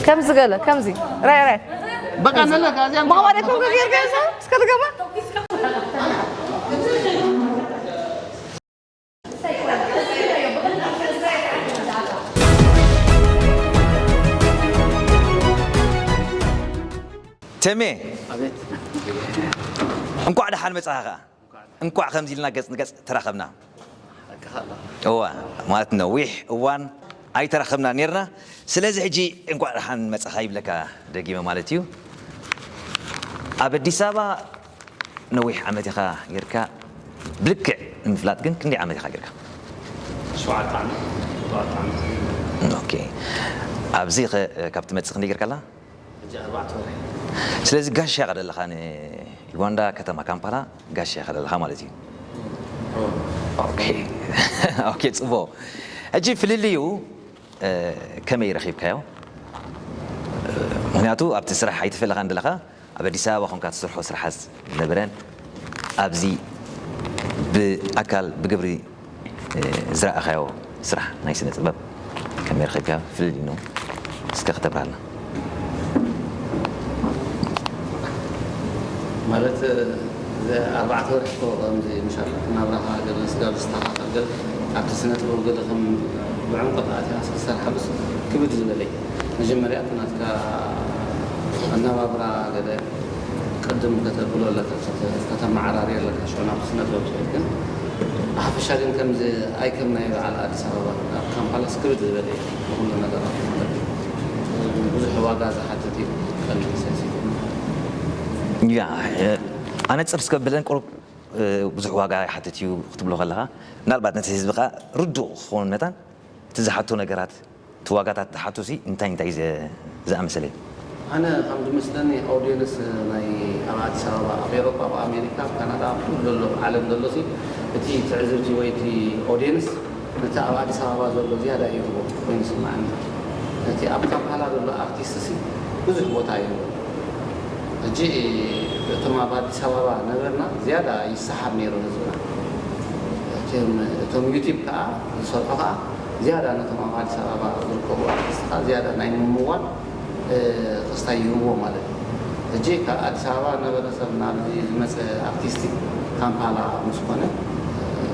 ከምዚ ገለ፣ ከምዚ። ራይ፣ ራይ። በቃ፣ ነለካ፣ እዚኣ ምዃን ማለት እኮ ጌርካ እዛ፣ እስከ ድገማ። ተሜ፣ ኣቤት። እንኳዕ ደሓን መጻኻ ኸኣ። እንኳዕ ከምዚ ኢልና ገጽ ንገጽ ተራኸብና። ሓቅኻ ኣለኻ። እዋ፣ ማለት ነዊሕ እዋን ኣይተራኸብና ኔርና። ስለዚ ሕጂ እንኳዕ ደሓን መጻኻ ይብለካ ደጊመ ማለት እዩ። ኣብ ኣዲስ ኣበባ ነዊሕ ዓመት ኢኻ ጌርካ፣ ብልክዕ ንምፍላጥ ግን ክንደይ ዓመት ኢኻ ጌርካ? ሸውዓተ ዓመት፣ ሸውዓተ ዓመት። ኦኬ። ኣብዚ ኸ ካብ ትመጽእ ክንደይ ጌርካ ኣላ? ሕጂ ኣርባዕተ ወርሒ። ስለዚ ጋሻ ኢኻ ዘለኻ ን-፣ ዩጋንዳ ከተማ ካምፓላ ጋሻ ኢኻ ዘለኻ ማለት እዩ። ኦኬ። ኦኬ፣ ጽቡቕ። ሕጂ ፍልልዩ፣ እ፣ ከመይ ረኺብካዮ? እ፣ ምኽንያቱ ኣብቲ ስራሕ ኣይትፈልኻን ዘለኻ፣ ኣብ ኣዲስ ኣበባ ኾንካ ትሰርሖ ስራሕ ዝነበረን ኣብዚ ብኣካል ብግብሪ፣ እ፣ ዝረኣኻዮ ስራሕ ናይ ስነ ጥበብ ከመይ ረኺብካዮ? ፍልልዩ እስከ ክተብርሃልና። ማለት፣ እዚ ኣርባዕተ ወርሒ እኮ ከምዚ ምሻል ናብራኻ ገለ ስጋብ ዝስተኻኸል ገለ ኣብቲ ስነ ጥበብ ገለ ከም ብዕምቆት ኣትያ ክትሰርሓሉስ ክብድ ዝበለ እዩ። መጀመርያ እቲ ናትካ ኣነባብራ ገለ ቅድም ከተብሎ ኣለካ፣ ከተ-፣ ከተመዓራርዮ ኣለካ፣ ሽዑ ናብቲ ስነ ጥበብ ትኸይድ። ግን ብሓፈሻ ግን ከምዚ ኣይከም ናይ በዓል ኣዲስ ኣበባ ኣብ ካምፓላስ ክብድ ዝበለ እዩ ብኩሉ ነገራት ማለት እዩ። ብዙሕ ዋጋ ዝሓትት እዩ። ቀንዲ ሰሲት ያ፣ እ፣ ኣነጽር እስከ ብለን ቁሩብ፣ እ፣ ብዙሕ ዋጋ ይሓትት እዩ ክትብሎ ከለኻ፣ ምናልባት ነቲ ህዝቢ ኸኣ ርዱእ ክኸውን መታን እቲ ዝሓቶ ነገራት፣ እቲ ዋጋታት ዝሓቱ ሲ እንታይ እንታይ ዘ-፣ ዝኣመሰለ እዩ? ኣነ ከም ዝመስለኒ ኦድየንስ ናይ ኣብ ኣዲስ ኣበባ፣ ኣብ ኤሮፓ፣ ኣብ ኣሜሪካ፣ ኣብ ካናዳ፣ ኣብ ኩሉ ዘሎ ዓለም ዘሎ ሲ እቲ ትዕዝብቲ ወይ እቲ ኦድየንስ ነቲ ኣብ ኣዲስ ኣበባ ዘሎ ዝያዳ ይህቦ ኮይኑ ይስምዓኒ። ነቲ ኣብ ካምፓላ ዘሎ ኣርቲስት ሲ ብዙሕ ቦታ ይህቦ። ሕጂ እቶም ኣብ ኣዲስ ኣበባ ነበርና ዝያዳ ይሰሓብ ነይሩ ህዝብና። እቶም፣ እቶም ዩቲብ ከዓ ዝሰርሑ ከዓ ዝያዳ ነቶም ኣብ ኣዲስ ኣበባ ዝርከቡ ኣርቲስት ከዓ ዝያዳ ናይ ምምዋል፣ እ፣ ክስታይ ይህብዎ ማለት እዩ። ሕጂ ካብ ኣዲስ ኣበባ ነበረ ሰብ ናብዚ ዝመፀ ኣርቲስት ካምፓላ ምስ ኮነ፣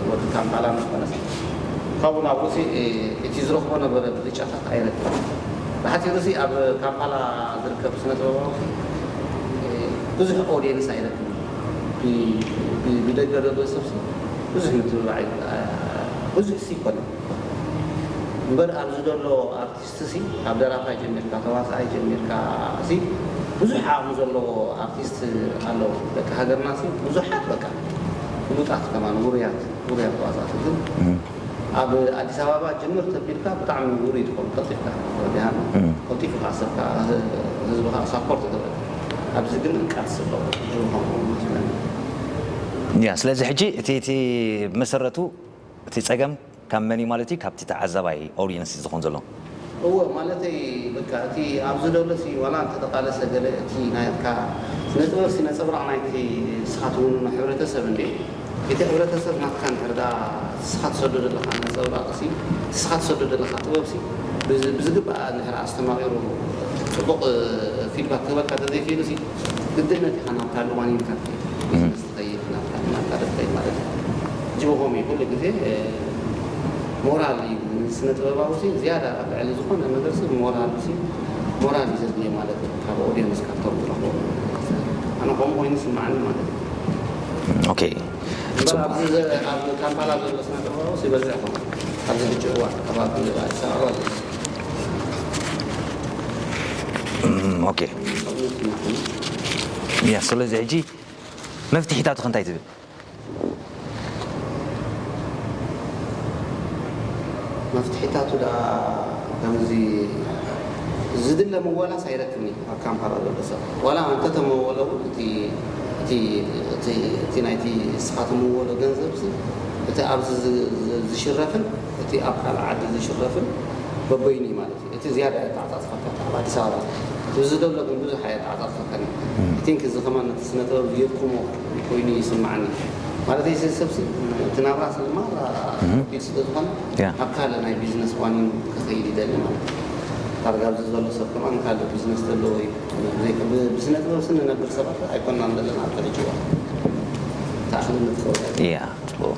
ወዲ ካምፓላ ምስ ኮነ፣ ካብኡ ናብኡ ሲ፣ እ፣ እቲ ዝረኽቦ ነበረ ብልጫታት ኣይረክብን። ብሓፂሩ ሲ ኣብ ካምፓላ ዝርከብ ስነ ጥበባዊ ሲ፣ እ፣ ብዙሕ ኦድየንስ ኣይረክብን። ብ-፣ ብ-፣ ብደገ ዘሎ ሰብ ሲ ብዙሕ ምትብባዕ ይ-፣ እ፣ ብዙሕ ሲ ይኮነ። እምበር ኣብዚ ዘሎ ኣርቲስት ሲ ካብ ደራፋይ ጀሚርካ፣ ተዋሳኣይ ጀሚርካ ሲ ብዙሕ ዓቕሚ ዘለዎ ኣርቲስት ኣለዉ። ደቂ ሃገርና ሲ ብዙሓት በቃ ፍሉጣት ከማን ውሩያት፣ ውሩያት ተዋሳእቲ ግን ኣብ ኣዲስ ኣበባ ጅምር ተቢልካ ብጣዕሚ ውሩይ ትኾን ቀልጢፍካ። ወዲሃና ቀልጢፉ ከዓ ሰብካ፣ ህዝብኻ ሳፖርት ትገብር። ኣብዚ ግን እንቃስ ኣለዎ። ከምኡ ይመስለኒ። ያ፣ ስለዚ ሕጂ እቲ፣ እቲ ብመሰረቱ እቲ ጸገም ካብ መን እዩ ማለት እዩ? ካብቲ ተዓዛባይ ኦድየንስ ዝኾን ዘሎ። እወ፣ ማለተይ በቃ እቲ ኣብዚ ዘሎ ሲ ዋላ እንተተቃለሰ ገለ እቲ ናትካ ስነ ጥበብ ሲ ነጸብራቕ ናይቲ ንስኻ ትውንኖ ሕብረተሰብ እንዴ። እቲ ሕብረተሰብ ናትካ እንድሕር ደኣ ንስኻ ትሰዶ ዘለኻ ነጸብራቕ ሲ፣ ንስኻ ትሰዶ ዘለኻ ጥበብ ሲ ብዝ-፣ ብዝግባእ እንድሕር ኣስተማቒሩ ጽቡቕ ፊድባክ ክህበካ ተዘይክኢሉ ሲ ግድነት ኢኻ ናብ ካልእ ዋኒንካ ትኸይድ። ትኸይድ ናብታ ናብታ ደፍተይ ማለት እዩ። ሕጂ ብኸምኡ እዩ ኩሉ ግዜ ሞራል እዩ። ስነ ጥበባዊ ሲ ዝያዳ ኣብ ልዕሊ ዝኾነ ነገር ሲ ሞራል ሲ ሞራል እዩ ዘድልየ ማለት እዩ። ካብ ኦድየንስ ካብቶም ዝረኽቦ ኣነ ከምኡ ኮይኑ ይስምዓኒ ማለት እዩ። ኦኬ። እምበር ኣብዚ ዘ-፣ ኣብ ካምፓላ ዘሎ ስነ ጥበባዊ ሲ በዝሕ ከምኡ ኣብዚ ሕጂ እዋን ኣብ ኣዲስ ኣበባ ዘሎ እም፣ ኦኬ። ያ፣ ስለዚ ሕጂ መፍትሒታቱ እንታይ ትብል? መፍትሒታቱ ደኣ ከምዚ ዝድለ ምወላስ ኣይረክብን እዩ። ኣብ ካምፓላ ዘሎ ሰብ ዋላ እንተተመወለ እውን እቲ፣ እቲ፣ እቲ፣ እቲ ናይቲ ንስኻ ትምወሎ ገንዘብ ሲ እቲ ኣብዚ ዝ-፣ ዝ-፣ ዝሽረፍን እቲ ኣብ ካልእ ዓዲ ዝሽረፍን በበይኑ እዩ ማለት እዩ። እቲ ዝያዳ የተዓጻጽፈካ ኣብ ኣዲስ ኣበባ። እቲ ዝደሎ ግን ብዙሕ ኣየተዓጻጽፈካን እዩ። I think እዚ ከማን ነቲ ስነ ጥበብ የድክሞ ኮይኑ ይስምዓኒ። ማለተይ እዚ ሰብ ሲ እቲ ናብራ ሲ ድማ ከቢድ ስለ ዝኾነ ያ። ኣብ ካልእ ናይ ቢዝነስ ዋኒን ክኸይድ ይደሊ ማለት እዩ። ዳርጋ ኣብዚ ዘሎ ሰብ ከማን ካልእ ቢዝነስ ዘለዎ እዩ። ብዘይካ ብ-፣ ብስነ ጥበብ ሲ ንነብር ሰባት ኣይኮንናን ዘለና ኣብቲ ሕጂ እዋን። ተኣኽልን ንትኸውን ያ፣ ጽቡቕ።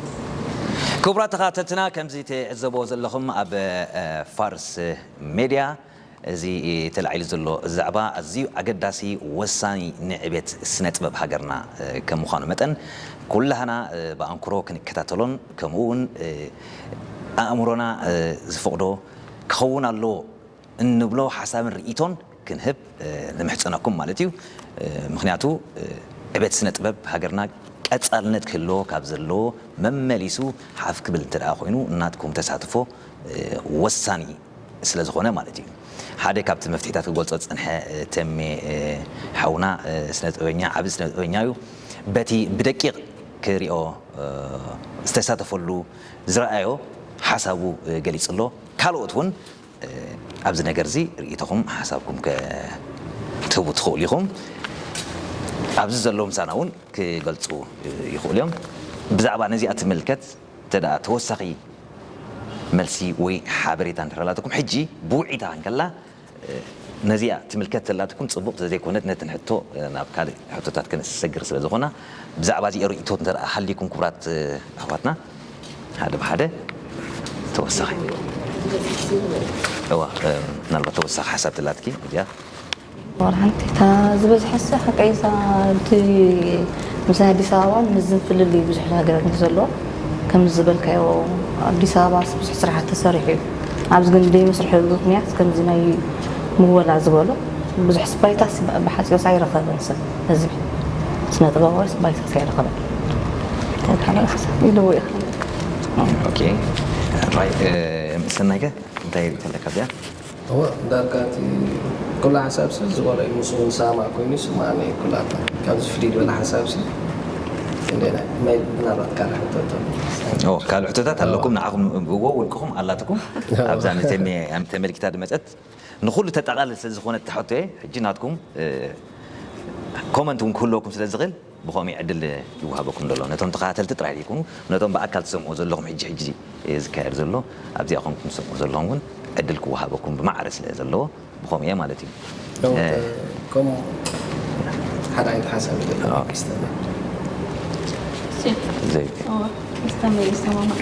ክቡራት ተኸታተልትና፣ ከምዚ ትዕዘብዎ ዘለኹም ኣብ፣ እ፣ ፋርስ ሜድያ እዚ ተላዒሉ ዘሎ ዛዕባ ኣዝዩ ኣገዳሲ፣ ወሳኒ ንዕቤት ስነ ጥበብ ሃገርና፣ እ፣ ከም ምዃኑ መጠን ኩላህና፣ እ፣ ብኣንክሮ ክንከታተሎን ከምኡ እውን፣ እ፣ ኣእምሮና፣ እ፣ ዝፈቕዶ ክኸውን ኣለዎ እንብሎ ሓሳብን ርኢቶን ክንህብ፣ እ፣ ንምሕጸነኩም ማለት እዩ። እ፣ ምኽንያቱ፣ እ፣ ዕቤት ስነ ጥበብ ሃገርና ቀጻልነት ክህልዎ ካብ ዘለዎ መመሊሱ ሓፍ ክብል እንተ ደኣ ኮይኑ ናትኩም ተሳትፎ፣ እ፣ ወሳኒ ስለ ዝኾነ ማለት እዩ። ሓደ ካብቲ መፍትሒታት ክገልጾ ዝጸንሐ፣ እ፣ ተሜ፣ እ፣ ሓውና፣ እ፣ ስነ ጥበበኛ፣ ዓቢ ስነ ጥበበኛ እዩ። በቲ ብደቂቕ ክሪኦ ዝተሳተፈሉ ዝረኣዮ ሓሳቡ ገሊጹ ኣሎ። ካልኦት እውን ኣብዚ ነገር እዚ ርእይቶኹም ሓሳብኩም ክትህቡ ትኽእሉ ኢኹም። ኣብዚ ዘለዉ ምሳና እውን ክገልጹ ይኽእሉ እዮም። ብዛዕባ ነዚኣ ትምልከት እንተ ደኣ ተወሳኺ መልሲ ወይ ሓበሬታ እንድሕር ኣላትኩም ሕጂ ብውዒታ እንከላ ነዚኣ ትምልከት ዘላትኩም ጽቡቕ ተዘይኮነት ነትን ሕቶ ናብ ካልእ ሕቶታት ከነሰግር ስለ ዝኾና ብዛዕባ እዚኦ ርእይቶ እንተ ደኣ ሃልይኩም ክቡራት ኣሕዋትና ሓደ ብሓደ ተወሳኺ እዋ ምናልባት ተወሳኺ ሓሳብ ትላትኪ እዚኣ ወላ ሓንቲ እታ ዝበዝሐሰ ሓቀይሳ እቲ ምስ ናይ ኣዲስ ኣበባን ምስዝን ፍልልይ ብዙሕ ነገር እንዲ ዘለዎ ከምዚ ዝበልካዮ ኣዲስ ኣበባስ ብዙሕ ስራሓት ተሰሪሑ እዩ። ኣብዚ ግን ደይመስርሐሉ ምክንያት ከምዚ ናይ ምወላ ዝበሎ ብዙሕ ስባይታስ ብሓፂሮስ ኣይረኸበን ሰብ ህዝቢ ስነ ጥበባዊ ስባይታስ ኣይረኸበን። ኢልዎ ይኽእል ኦኬ ራይ ሰናይከ እንታይ ሪኢቶ ኣለካ እዚኣ? እወ እንዳልካ እቲ ኩሉ ሓሳብ ሲ ዝበሎ እዩ ምስ እውን ሳማ ኮይኑ ሲ ማኣነ እዩ ኩላታ ካብዚ ፍልይ ዝበለ ሓሳብ ሲ ክንደይ ናይ ናይ ምናልባት ካልእ ሕቶ እቶ ኦ ካልእ ሕቶታት ኣለኩም ንዓኹም እዎ ውልቅኹም ኣላትኩም ኣብዛ ንተሜ ተመልኪታ ዝመፀት ንኩሉ ተጠቃልል ስለ ዝኾነት ትሕቶ እየ ሕጂ ናትኩም ኮመንት እውን ክህልወኩም ስለ ዝኽእል ብኸምኡ ዕድል ይወሃበኩም ዘሎ ነቶም ተኸታተልቲ ጥራይ ዘይኮኑ ነቶም ብኣካል ትሰምዑ ዘለኹም ሕጂ ሕጂ ዝካየድ ዘሎ ኣብዚኣ ኮንኩም ትሰምዑ ዘለኹም እውን ዕድል ክወሃበኩም ብማዕረ ስለ ዘለዎ ብኸምኡ እየ ማለት እዩ። ከምኡ ሓደ ዓይነት ሓሳብ እዩ ዘለኒ ክስተመ። ዘይ ክስተመ ይሰማማዕ።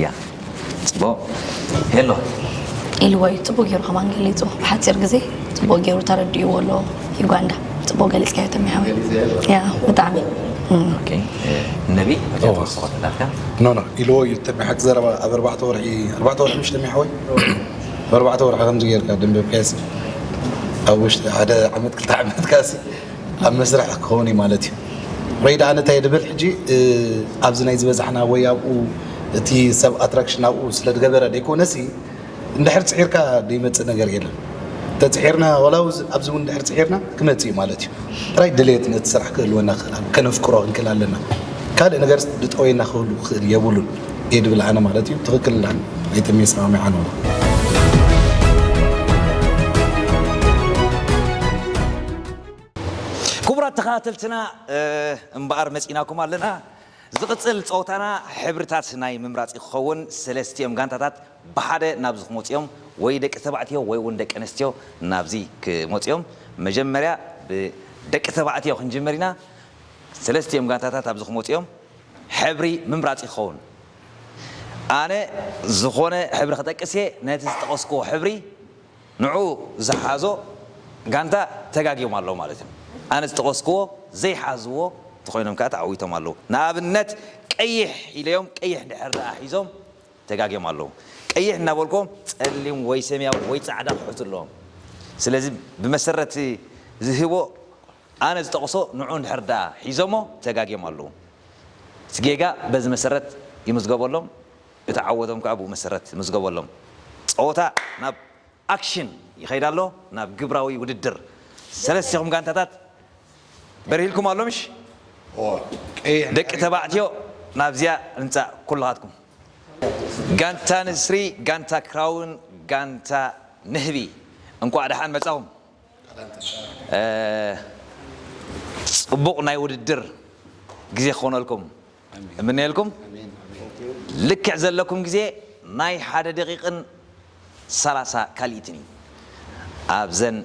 ያ ጽቡቕ ሄሎ ኢልዎ እዩ ጽቡቕ ገይሩ ከማን ገሊጹ ብሓጺር ግዜ ጽቡቕ ገይሩ ተረዲእዎ ኣሎ ዩጋንዳ ጽቡቕ ገሊጽካዮ ተሚሓዊ ያ ብጣዕሚ ነቢ ተወስኮ ትላትካ ኖ ኖ ኢልዎ እዩ ተሚሓክ ዘረባ ኣብ ኣርባዕተ ወርሒ ኣርባዕተ ወርሒ ምሽ ተሚሓወይ ኣብ ኣርባዕተ ወርሒ ከምዚ ጌርካ ደንበብካየሲ ኣብ ውሽጢ ሓደ ዓመት ክልተ ዓመት ካሲ ኣብ መስርሕ ክኸውን እዩ ማለት እዩ ወይ ደኣ እንታይ ድብል ሕጂ ኣብዚ ናይ ዝበዛሕና ወይ ኣብኡ እቲ ሰብ ኣትራክሽን ኣብኡ ስለ ዝገበረ ደይኮነሲ እንድሕር ፅዒርካ ዘይመፅእ ነገር የለን ተፅሒርና ዋላ ኣብዚ እውን እንድሕር ፅዒርና ክመፅእ እዩ ማለት እዩ ጥራይ ድሌት ነቲ ስራሕ ክህልወና ክእል ከነፍቅሮ ክንክእል ኣለና ካልእ ነገር ዝጠወየና ክህሉ ክእል የብሉን እየ ድብል ኣነ ማለት እዩ ትኽክል ኣይተሚየ ሰማሚዓ ነው ክቡራት ተኸታተልትና እምበኣር መፂናኩም ኣለና ዝቕፅል ፀወታና ሕብርታት ናይ ምምራፂ ክኸውን ሰለስቲኦም ጋንታታት ብሓደ ናብዚ ክመፁ እዮም ወይ ደቂ ተባዕትዮ ወይ እውን ደቂ ኣንስትዮ ናብዚ ክመፁ እዮም መጀመርያ ብደቂ ተባዕትዮ ክንጅምር ኢና ሰለስቲኦም ጋንታታት ኣብዚ ክመፁ እዮም ሕብሪ ምምራፂ ክኸውን ኣነ ዝኾነ ሕብሪ ክጠቅስ እየ ነቲ ዝጠቐስክዎ ሕብሪ ንዑ ዝሓዞ ጋንታ ተጋግዮም ኣለዉ ማለት እዮም ኣነ ዝጠቐስክዎ ዘይሓዝዎ ተኾይኖም ከዓ ተዓዊቶም ኣለዉ ንኣብነት ቀይሕ ኢለዮም ቀይሕ ድሕር ደኣ ሒዞም ተጋግዮም ኣለዉ ቀይሕ እናበልኮም ፀሊም ወይ ሰማያዊ ወይ ፃዕዳ ክሕቱ ኣለዎም ስለዚ ብመሰረት ዝህቦ ኣነ ዝጠቕሶ ንዑ እንድሕር ደኣ ሒዞሞ ተጋግዮም ኣለዉ እቲ ጌጋ በዚ መሰረት ይምዝገበሎም እቲ ዓወቶም ከዓ ብኡ መሰረት ይምዝገበሎም ፀወታ ናብ ኣክሽን ይኸይድ ኣሎ ናብ ግብራዊ ውድድር ሰለስቲኹም ጋንታታት በሪህልኩም ኣሎ ምሽ ደቂ ተባዕትዮ ናብዚኣ ንምፃእ ኩልኻትኩም ጋንታ ንስሪ ጋንታ ክራውን ጋንታ ንህቢ እንኳዕ ደሓን መፃኹም ፅቡቕ ናይ ውድድር ግዜ ክኾነልኩም እምነየልኩም ልክዕ ዘለኩም ግዜ ናይ ሓደ ደቂቕን ሰላሳ ካልኢትን እዩ ኣብዘን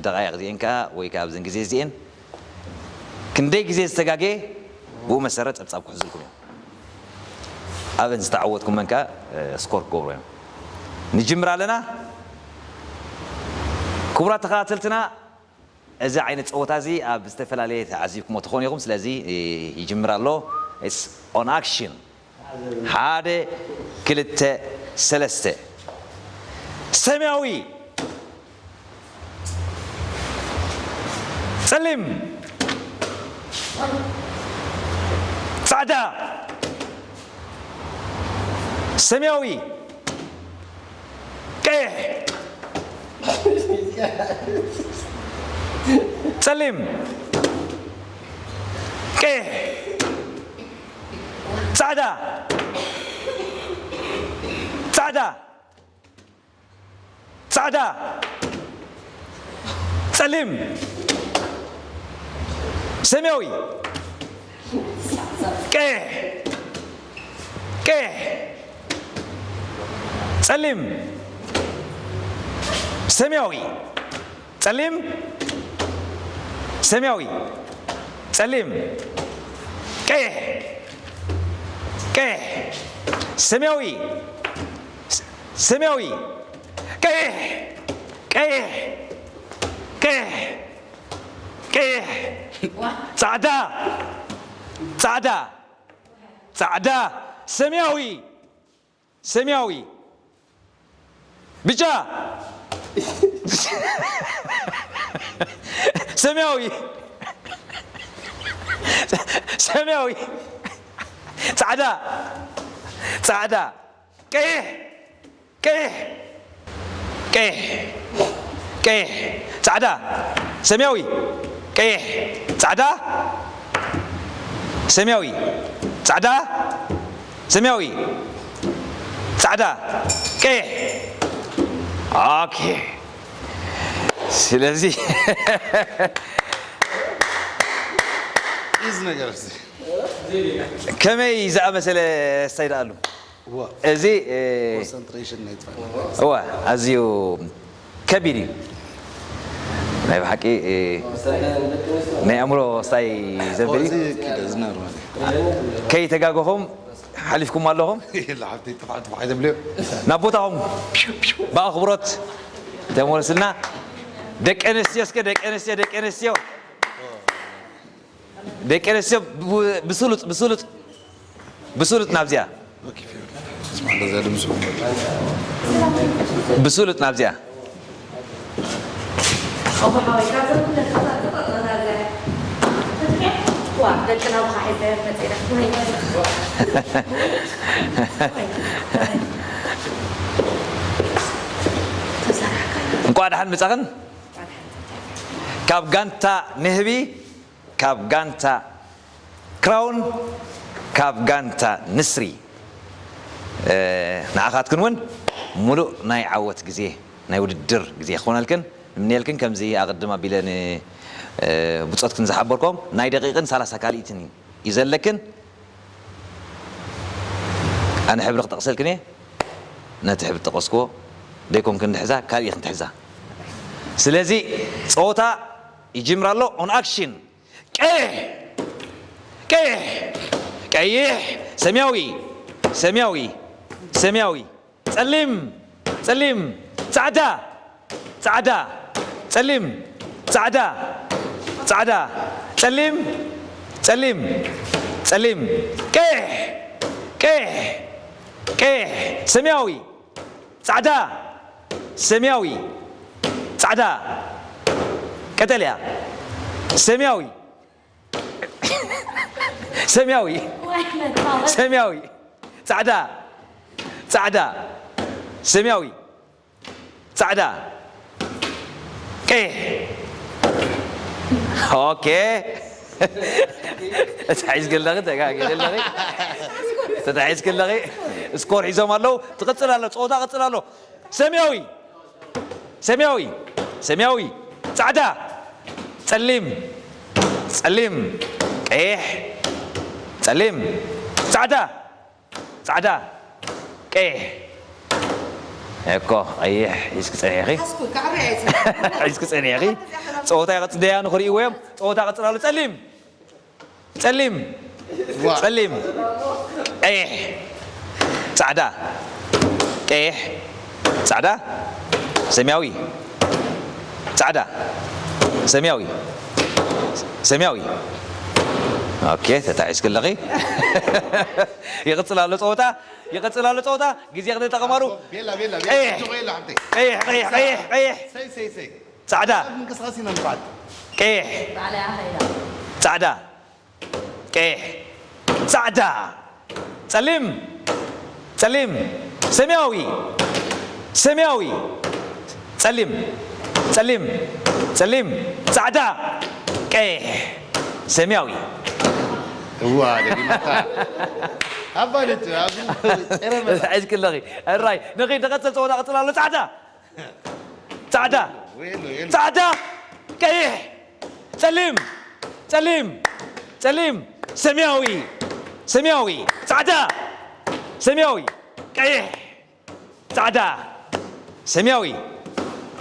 ደቃይቕ እዚአን ከዓ ወይ ከዓ ኣብዘን ግዜ እዚአን ክንደይ ግዜ ዝተጋገየ ብኡ መሰረት ፀብፃብ ክሕዝልኩም እዮም ኣብን ዝተዓወትኩም መን ከዓ ስኮር ክገብሩ እዮም ንጅምር ኣለና ክቡራት ተኸታተልትና እዚ ዓይነት ፀወታ እዚ ኣብ ዝተፈላለየ ተዓዚብኩሞ ትኾኑ ኢኹም ስለዚ ይጅምር ኣሎ on action ሓደ ክልተ ሰለስተ ሰማያዊ ፀሊም ፃዕዳ ሰማያዊ ቀይሕ ጸሊም ቀይሕ። ጻዕዳ። ጻዕዳ። ጻዕዳ። ጸሊም። ሰማያዊ። ቀይሕ። ቀይሕ። ጸሊም። ሰማያዊ። ጸሊም። ሰማያዊ። ጸሊም። ቀይሕ። ቀይሕ። ሰማያዊ። ሰማያዊ። ቀይሕ። ቀይሕ። ቀይሕ። ቀይሕ። ጻዕዳ። ጻዕዳ። ጻዕዳ። ሰማያዊ። ሰማያዊ። ብጫ። ሰማያዊ። ሰማያዊ። ጻዕዳ። ጻዕዳ። ቀይሕ። ቀይሕ። ቀይሕ። ቀይሕ። ጻዕዳ። ሰማያዊ። ቀይሕ። ጻዕዳ። ሰማያዊ። ጻዕዳ። ሰማያዊ። ጻዕዳ። ቀይሕ። ኦኬ። ስለዚ ኢዝ ነገር እዚ። ከመይ ዝኣመሰለ ስታይ ደኣሉ? እዋ። እዚ፣ እ፣ ኮንሰንትሬሽን ናይ ትፋል። እዋ፣ ኣዝዩ ከቢድ እዩ። ናይ ብሓቂ፣ እ፣ ናይ ኣእምሮ ስታይ ዘብል እዩ። እዚ ኪደ፣ እዚ ኖርማል እዩ። ከይተጋገኹም ሓሊፍኩም ኣለኹም። የለ፣ ሓብተይ፣ ጥፋሕ፣ ጥፋሕ ኣይተብልዮ። ናብ ቦታኹም ብኣኽብሮት ተመለስልና። ደቂ ኣንስትዮ እስከ፣ ደቂ ኣንስትዮ፣ ደቂ ኣንስትዮ። ደቂ ኣንስትዮ ብ-፣ ብስሉጥ፣ ብስሉጥ፣ ብስሉጥ ናብዚኣ። ብስሉጥ ናብዚኣ። እንኳዕ ደሓን መጻኽን። ካብ ጋንታ ንህቢ፣ ካብ ጋንታ ክራውን፣ ካብ ጋንታ ንስሪ፣ እ፣ ንዓኻትክን እውን ሙሉእ ናይ ዓወት ግዜ፣ ናይ ውድድር ግዜ ክኾነልክን ንምንየልክን። ከምዚ ኣቕድም ኣቢለ ን፣ እ፣ ብጾትክን ዝሓበርኮም ናይ ደቂቕን ሰላሳ ካልኢትን እዩ ዘለክን። ኣነ ሕብሪ ክጠቕሰልክን እየ። ነቲ ሕብሪ ጠቐስክዎ ደይኮንክን ትሕዛ፣ ካልእ ኢኽን ትሕዛ። ስለዚ ጸወታ ይጅምር ኣሎ። ኦን ኣክሽን። ቀይሕ፣ ቀይሕ፣ ቀይሕ፣ ሰማያዊ፣ ሰማያዊ፣ ሰማያዊ፣ ጸሊም፣ ጸሊም፣ ጻዕዳ፣ ጻዕዳ፣ ጸሊም፣ ጻዕዳ፣ ጻዕዳ፣ ጸሊም፣ ጸሊም፣ ጸሊም፣ ቀይሕ፣ ቀይሕ፣ ቀይሕ፣ ሰማያዊ፣ ጻዕዳ፣ ሰማያዊ፣ ጻዕዳ፣ ቀጠልያ፣ ሰማያዊ፣ ሰማያዊ፣ ሰማያዊ፣ ጻዕዳ፣ ጻዕዳ፣ ሰማያዊ፣ ጻዕዳ፣ ቀይሕ። ኦኬ። ተታሒዝኪ ኣለኺ፣ ተጋጊኺ ኣለኺ። ተታሒዝኪ ኣለኺ። ስኮር ሒዞም ኣለዉ። ትቕጽል ኣሎ፣ ጸወታ ቅጽል ኣሎ። ሰማያዊ፣ ሰማያዊ፣ ሰማያዊ፣ ጻዕዳ፣ ጸሊም፣ ጸሊም፣ ቀይሕ፣ ጸሊም፣ ጻዕዳ፣ ጻዕዳ፣ ቀይሕ። እኮ ቀይሕ ሒዝኪ ጸኒሕኺ። ሓስኩ፣ ካዕረ እየ ዝብል። ሒዝኪ ጸኒሕኺ። ጸወታ ይቐጽ-፣ ደያኑ ክርእይዎ እዮም። ጸወታ ቀጽል ኣሎ። ጸሊም፣ ጸሊም፣ ዋ። ጸሊም፣ ቀይሕ፣ ጻዕዳ፣ ቀይሕ፣ ጻዕዳ፣ ሰማያዊ፣ ጻዕዳ፣ ሰማያዊ፣ ሰማያዊ። ኦኬ፣ ተታሒዝኪ ኣለኺ። ይቕጽል ኣሎ ጸወታ፣ ይቕጽል ኣሎ ጸወታ። ግዜ ክትጠቐማሉ። ቤላ፣ ቤላ፣ ቤላ። ቀይሕ፣ ኣጆኺ፣ ቤላ፣ ሓብተይ። ቀይሕ፣ ቀይሕ፣ ቀይሕ፣ ቀይሕ። ሰይ፣ ሰይ፣ ሰይ። ጻዕዳ። ምንቅስቓስ ኢና ንብዓት። ቀይሕ። ባዕላ እያ ኸይዳ። ጻዕዳ። ቀይሕ። ጻዕዳ። ጸሊም። ጸሊም። ሰማያዊ። ሰማያዊ። ጸሊም። ጸሊም። ጸሊም። ጻዕዳ። ቀይሕ። ሰማያዊ። እዋ፣ ደጊማታ። ኣባለች፣ ኣብ ጸረ መላ። ሒዝክለኺ። ሕራይ፣ ንኺድ ንቐጽል፣ ጸወታ ቀጽል ኣሎ። ጻዕዳ! ጻዕዳ! ወይሎ፣ የሎ። ጻዕዳ! ቀይሕ! ጸሊም! ጸሊም! ጸሊም! ሰማያዊ! ሰማያዊ! ጻዕዳ! ሰማያዊ! ቀይሕ! ጻዕዳ፣ ሰማያዊ።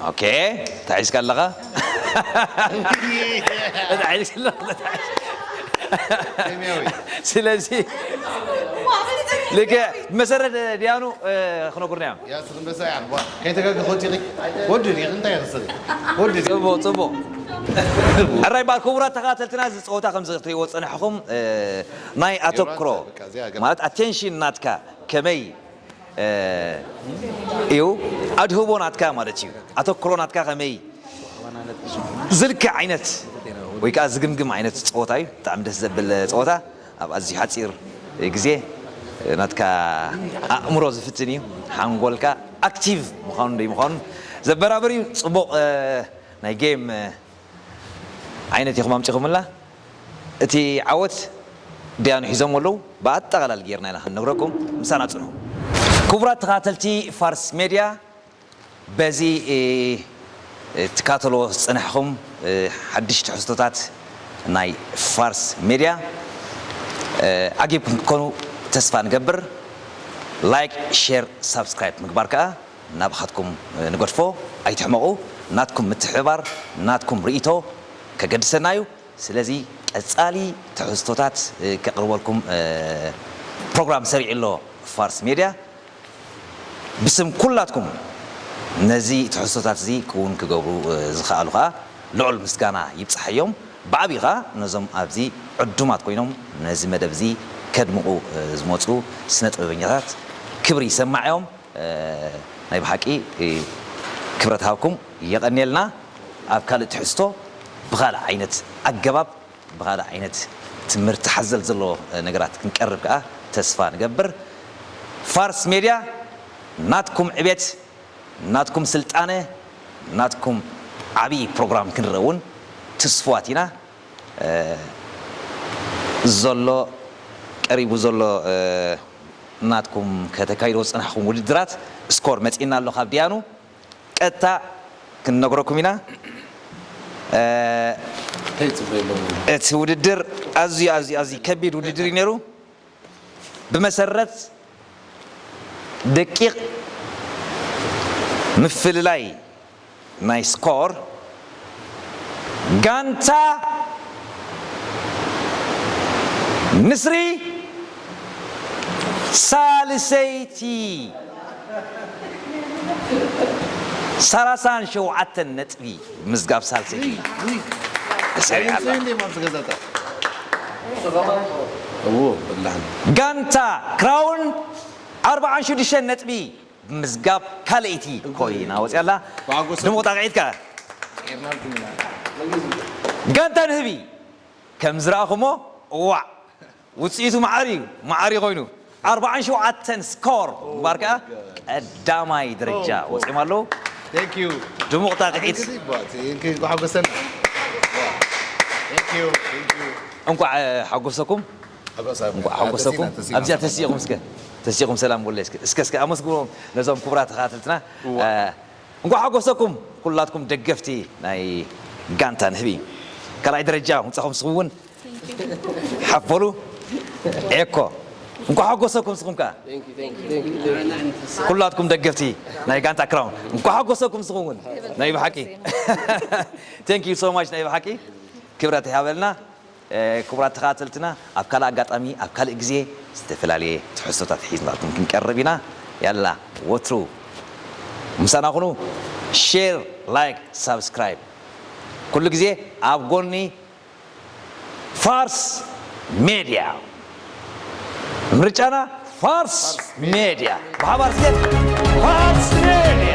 ኦኬ፣ ተታሒዝካ ኣለኻ። ተታሒዝካ ኣለኻ፣ ተታሒዝ-፣ ሰማያዊ። ስለዚ፣ ልክዕ፣ ብመሰረት ዲያኑ፣ እ፣ ክነጉርና እዮም። ያ፣ ስኽ እንበሳ፣ ያ፣ ቧ፣ ከይተጋገ፣ ኮቲኺ፣ ወዲ ዲኺ፣ እንታይ ይኽስሪ? ወዲ ዲኺ። ጽቡቕ፣ ጽቡቕ። ሕራይ በዓል ክቡራት ተኸታተልትና፣ እዚ ጸወታ ከምዚ ክትሪእዎ ዝጸናሕኹም፣ እ፣ ናይ ኣተኩሮ፣ በቃ፣ እዚኣ ገባ። ማለት ኣቴንሽን ናትካ ከመይ እዩ ኣድህቦ ናትካ ማለት እዩ። ኣተኩሮ ናትካ ከመይ ዝልክዕ ዓይነት ወይ ከዓ ዝግምግም ዓይነት ፀወታ እዩ። ብጣዕሚ ደስ ዘብል ፀወታ፣ ኣብ ኣዝዩ ሓፂር ግዜ ናትካ ኣእምሮ ዝፍትን እዩ። ሓንጎልካ ኣክቲቭ ምዃኑ ደይ ምዃኑ ዘበራብር እዩ። ፅቡቕ ናይ ጌም ዓይነት ኢኹም ኣምፂኹምልና። እቲ ዓወት ዲያኑ ሒዞም ኣለዉ። ብኣጠቓላሊ ጌርና ኢና ክንነግረኩም። ምሳና ጽንሑ። ክቡራት ተኸታተልቲ ፋርስ ሜድያ፣ በዚ፣ እ፣ እ፣ ትካተልዎ ዝጸናሕኹም፣ እ፣ ሓድሽ ትሕዝቶታት ናይ ፋርስ ሜድያ፣ እ፣ ዓጊብኩም ክትኮኑ ተስፋ ንገብር። ላይክ፣ ሼር፣ ሳብስክራይብ ምግባር ከኣ ናባኻትኩም፣ እ፣ ንገድፎ። ኣይትሕመቑ። ናትኩም ምትሕብባር፣ ናትኩም ርእይቶ ከገድሰና እዩ። ስለዚ ቀጻሊ ትሕዝቶታት፣ እ፣ ከቕርበልኩም፣ እ፣ ፕሮግራም ሰሪዑ ኣሎ ፋርስ ሜድያ። ብስም ኩላትኩም ነዚ ትሕዝቶታት እዚ ክውን ክገብሩ፣ እ፣ ዝኸኣሉ ኸኣ ልዑል ምስጋና ይብጽሓዮም። ብዓብዪ ኸኣ ነዞም ኣብዚ ዕዱማት ኮይኖም ነዚ መደብ እዚ ከድምቑ፣ እ፣ ዝመጹ ስነ ጥበበኛታት ክብሪ ይሰማዕ እዮም። እ፣ ናይ ብሓቂ፣ እ፣ ክብረት ሃብኩም የቐንየልና። ኣብ ካልእ ትሕዝቶ ብኻልእ ዓይነት ኣገባብ፣ ብኻልእ ዓይነት ትምህርቲ ሓዘል ዘለዎ፣ እ፣ ነገራት ክንቀርብ ከኣ ተስፋ ንገብር። ፋርስ ሜድያ ናትኩም ዕቤት፣ ናትኩም ስልጣነ፣ ናትኩም ዓብዪ ፕሮግራም ክንርኢ እውን ትስፉዋት ኢና። እ፣ ዘሎ፣ ቀሪቡ ዘሎ፣ እ፣ ናትኩም ከተካይዶ ዝጸናሕኩም ውድድራት ስኮር መጺእና ኣሎ ካብ ዲያኑ። ቀጥታ ክንነግረኩም ኢና። እ፣ እንታይ ጽቡቕ የለውም። እቲ ውድድር ኣዝዩ፣ ኣዝዩ፣ ኣዝዩ ከቢድ ውድድር እዩ ነይሩ። ብመሰረት ደቂቕ ምፍልላይ ናይ ስኮር፣ ጋንታ ንስሪ ሳልሰይቲ ሰላሳን ሸውዓተን ነጥቢ ብምዝጋብ ሳልሰይቲ ተሰሪዓ ኣላ። እዎ፣ በላሕና። ጋንታ ክራውን ኣርብዓን ሽዱሽተን ነጥቢ ብምዝጋብ ካልኣይቲ ኮይና ወፂኣ ኣላ። ብሓጎስ ድሙቕ ጣቕዒት ከኣ። ቀይርናልኩም ኢና። ጋንታ ንህቢ ከም ዝረኣኹሞ፣ እዋዕ፣ ውፅኢቱ መዓር እዩ፣ መዓር እዩ ኮይኑ። ኣርብዓን ሸውዓተን ስኮር ምግባር ከኣ ቀዳማይ ደረጃ ወፂኦም ኣለዉ። Thank you። ድሙቕ ጣቕዒት። እንኳዕ ሓጎሰኩም። እንኳዕ ሓጎሰኩም። ኣብዚኣ ተሲእኹም እስከ፣ ተሲእኹም ሰላም በሉ እስከ። እስከ፣ እስከ ኣመስግንዎም ነዞም ክቡራት ተኸታተልትና። እዋ። እ፣ እንኳዕ ሓጎሰኩም ኩላትኩም ደገፍቲ ናይ ጋንታ ንህቢ። ካልኣይ ደረጃ ምጻኹም ንስኹም እውን ሓፍ በሉ። ኤኮ። እንኳዕ ሓጎሰኩም ንስኹም ከኣ። ኩላትኩም ደገፍቲ ናይ ጋንታ ክራውን። እንኳዕ ሓጎሰኩም ንስኹም እውን። ናይ ብሓቂ። Thank you so much ናይ ብሓቂ። ክብረት ይሃበልና። እ፣ ክቡራት ተኸታተልትና፣ ኣብ ካልእ ኣጋጣሚ፣ ኣብ ካልእ ግዜ ዝተፈላለየ ትሕዝቶታት ሒዝናልኩም ክንቀርብ ኢና። ያላ፣ ወትሩ ምሳና ኩኑ። ሼር፣ ላይክ፣ ሳብስክራይብ። ኩሉ ግዜ ኣብ ጎኒ ፋርስ ሜድያ። ምርጫና ፋርስ ሜድያ። ብሓባር እስከ ፋርስ ሜድያ።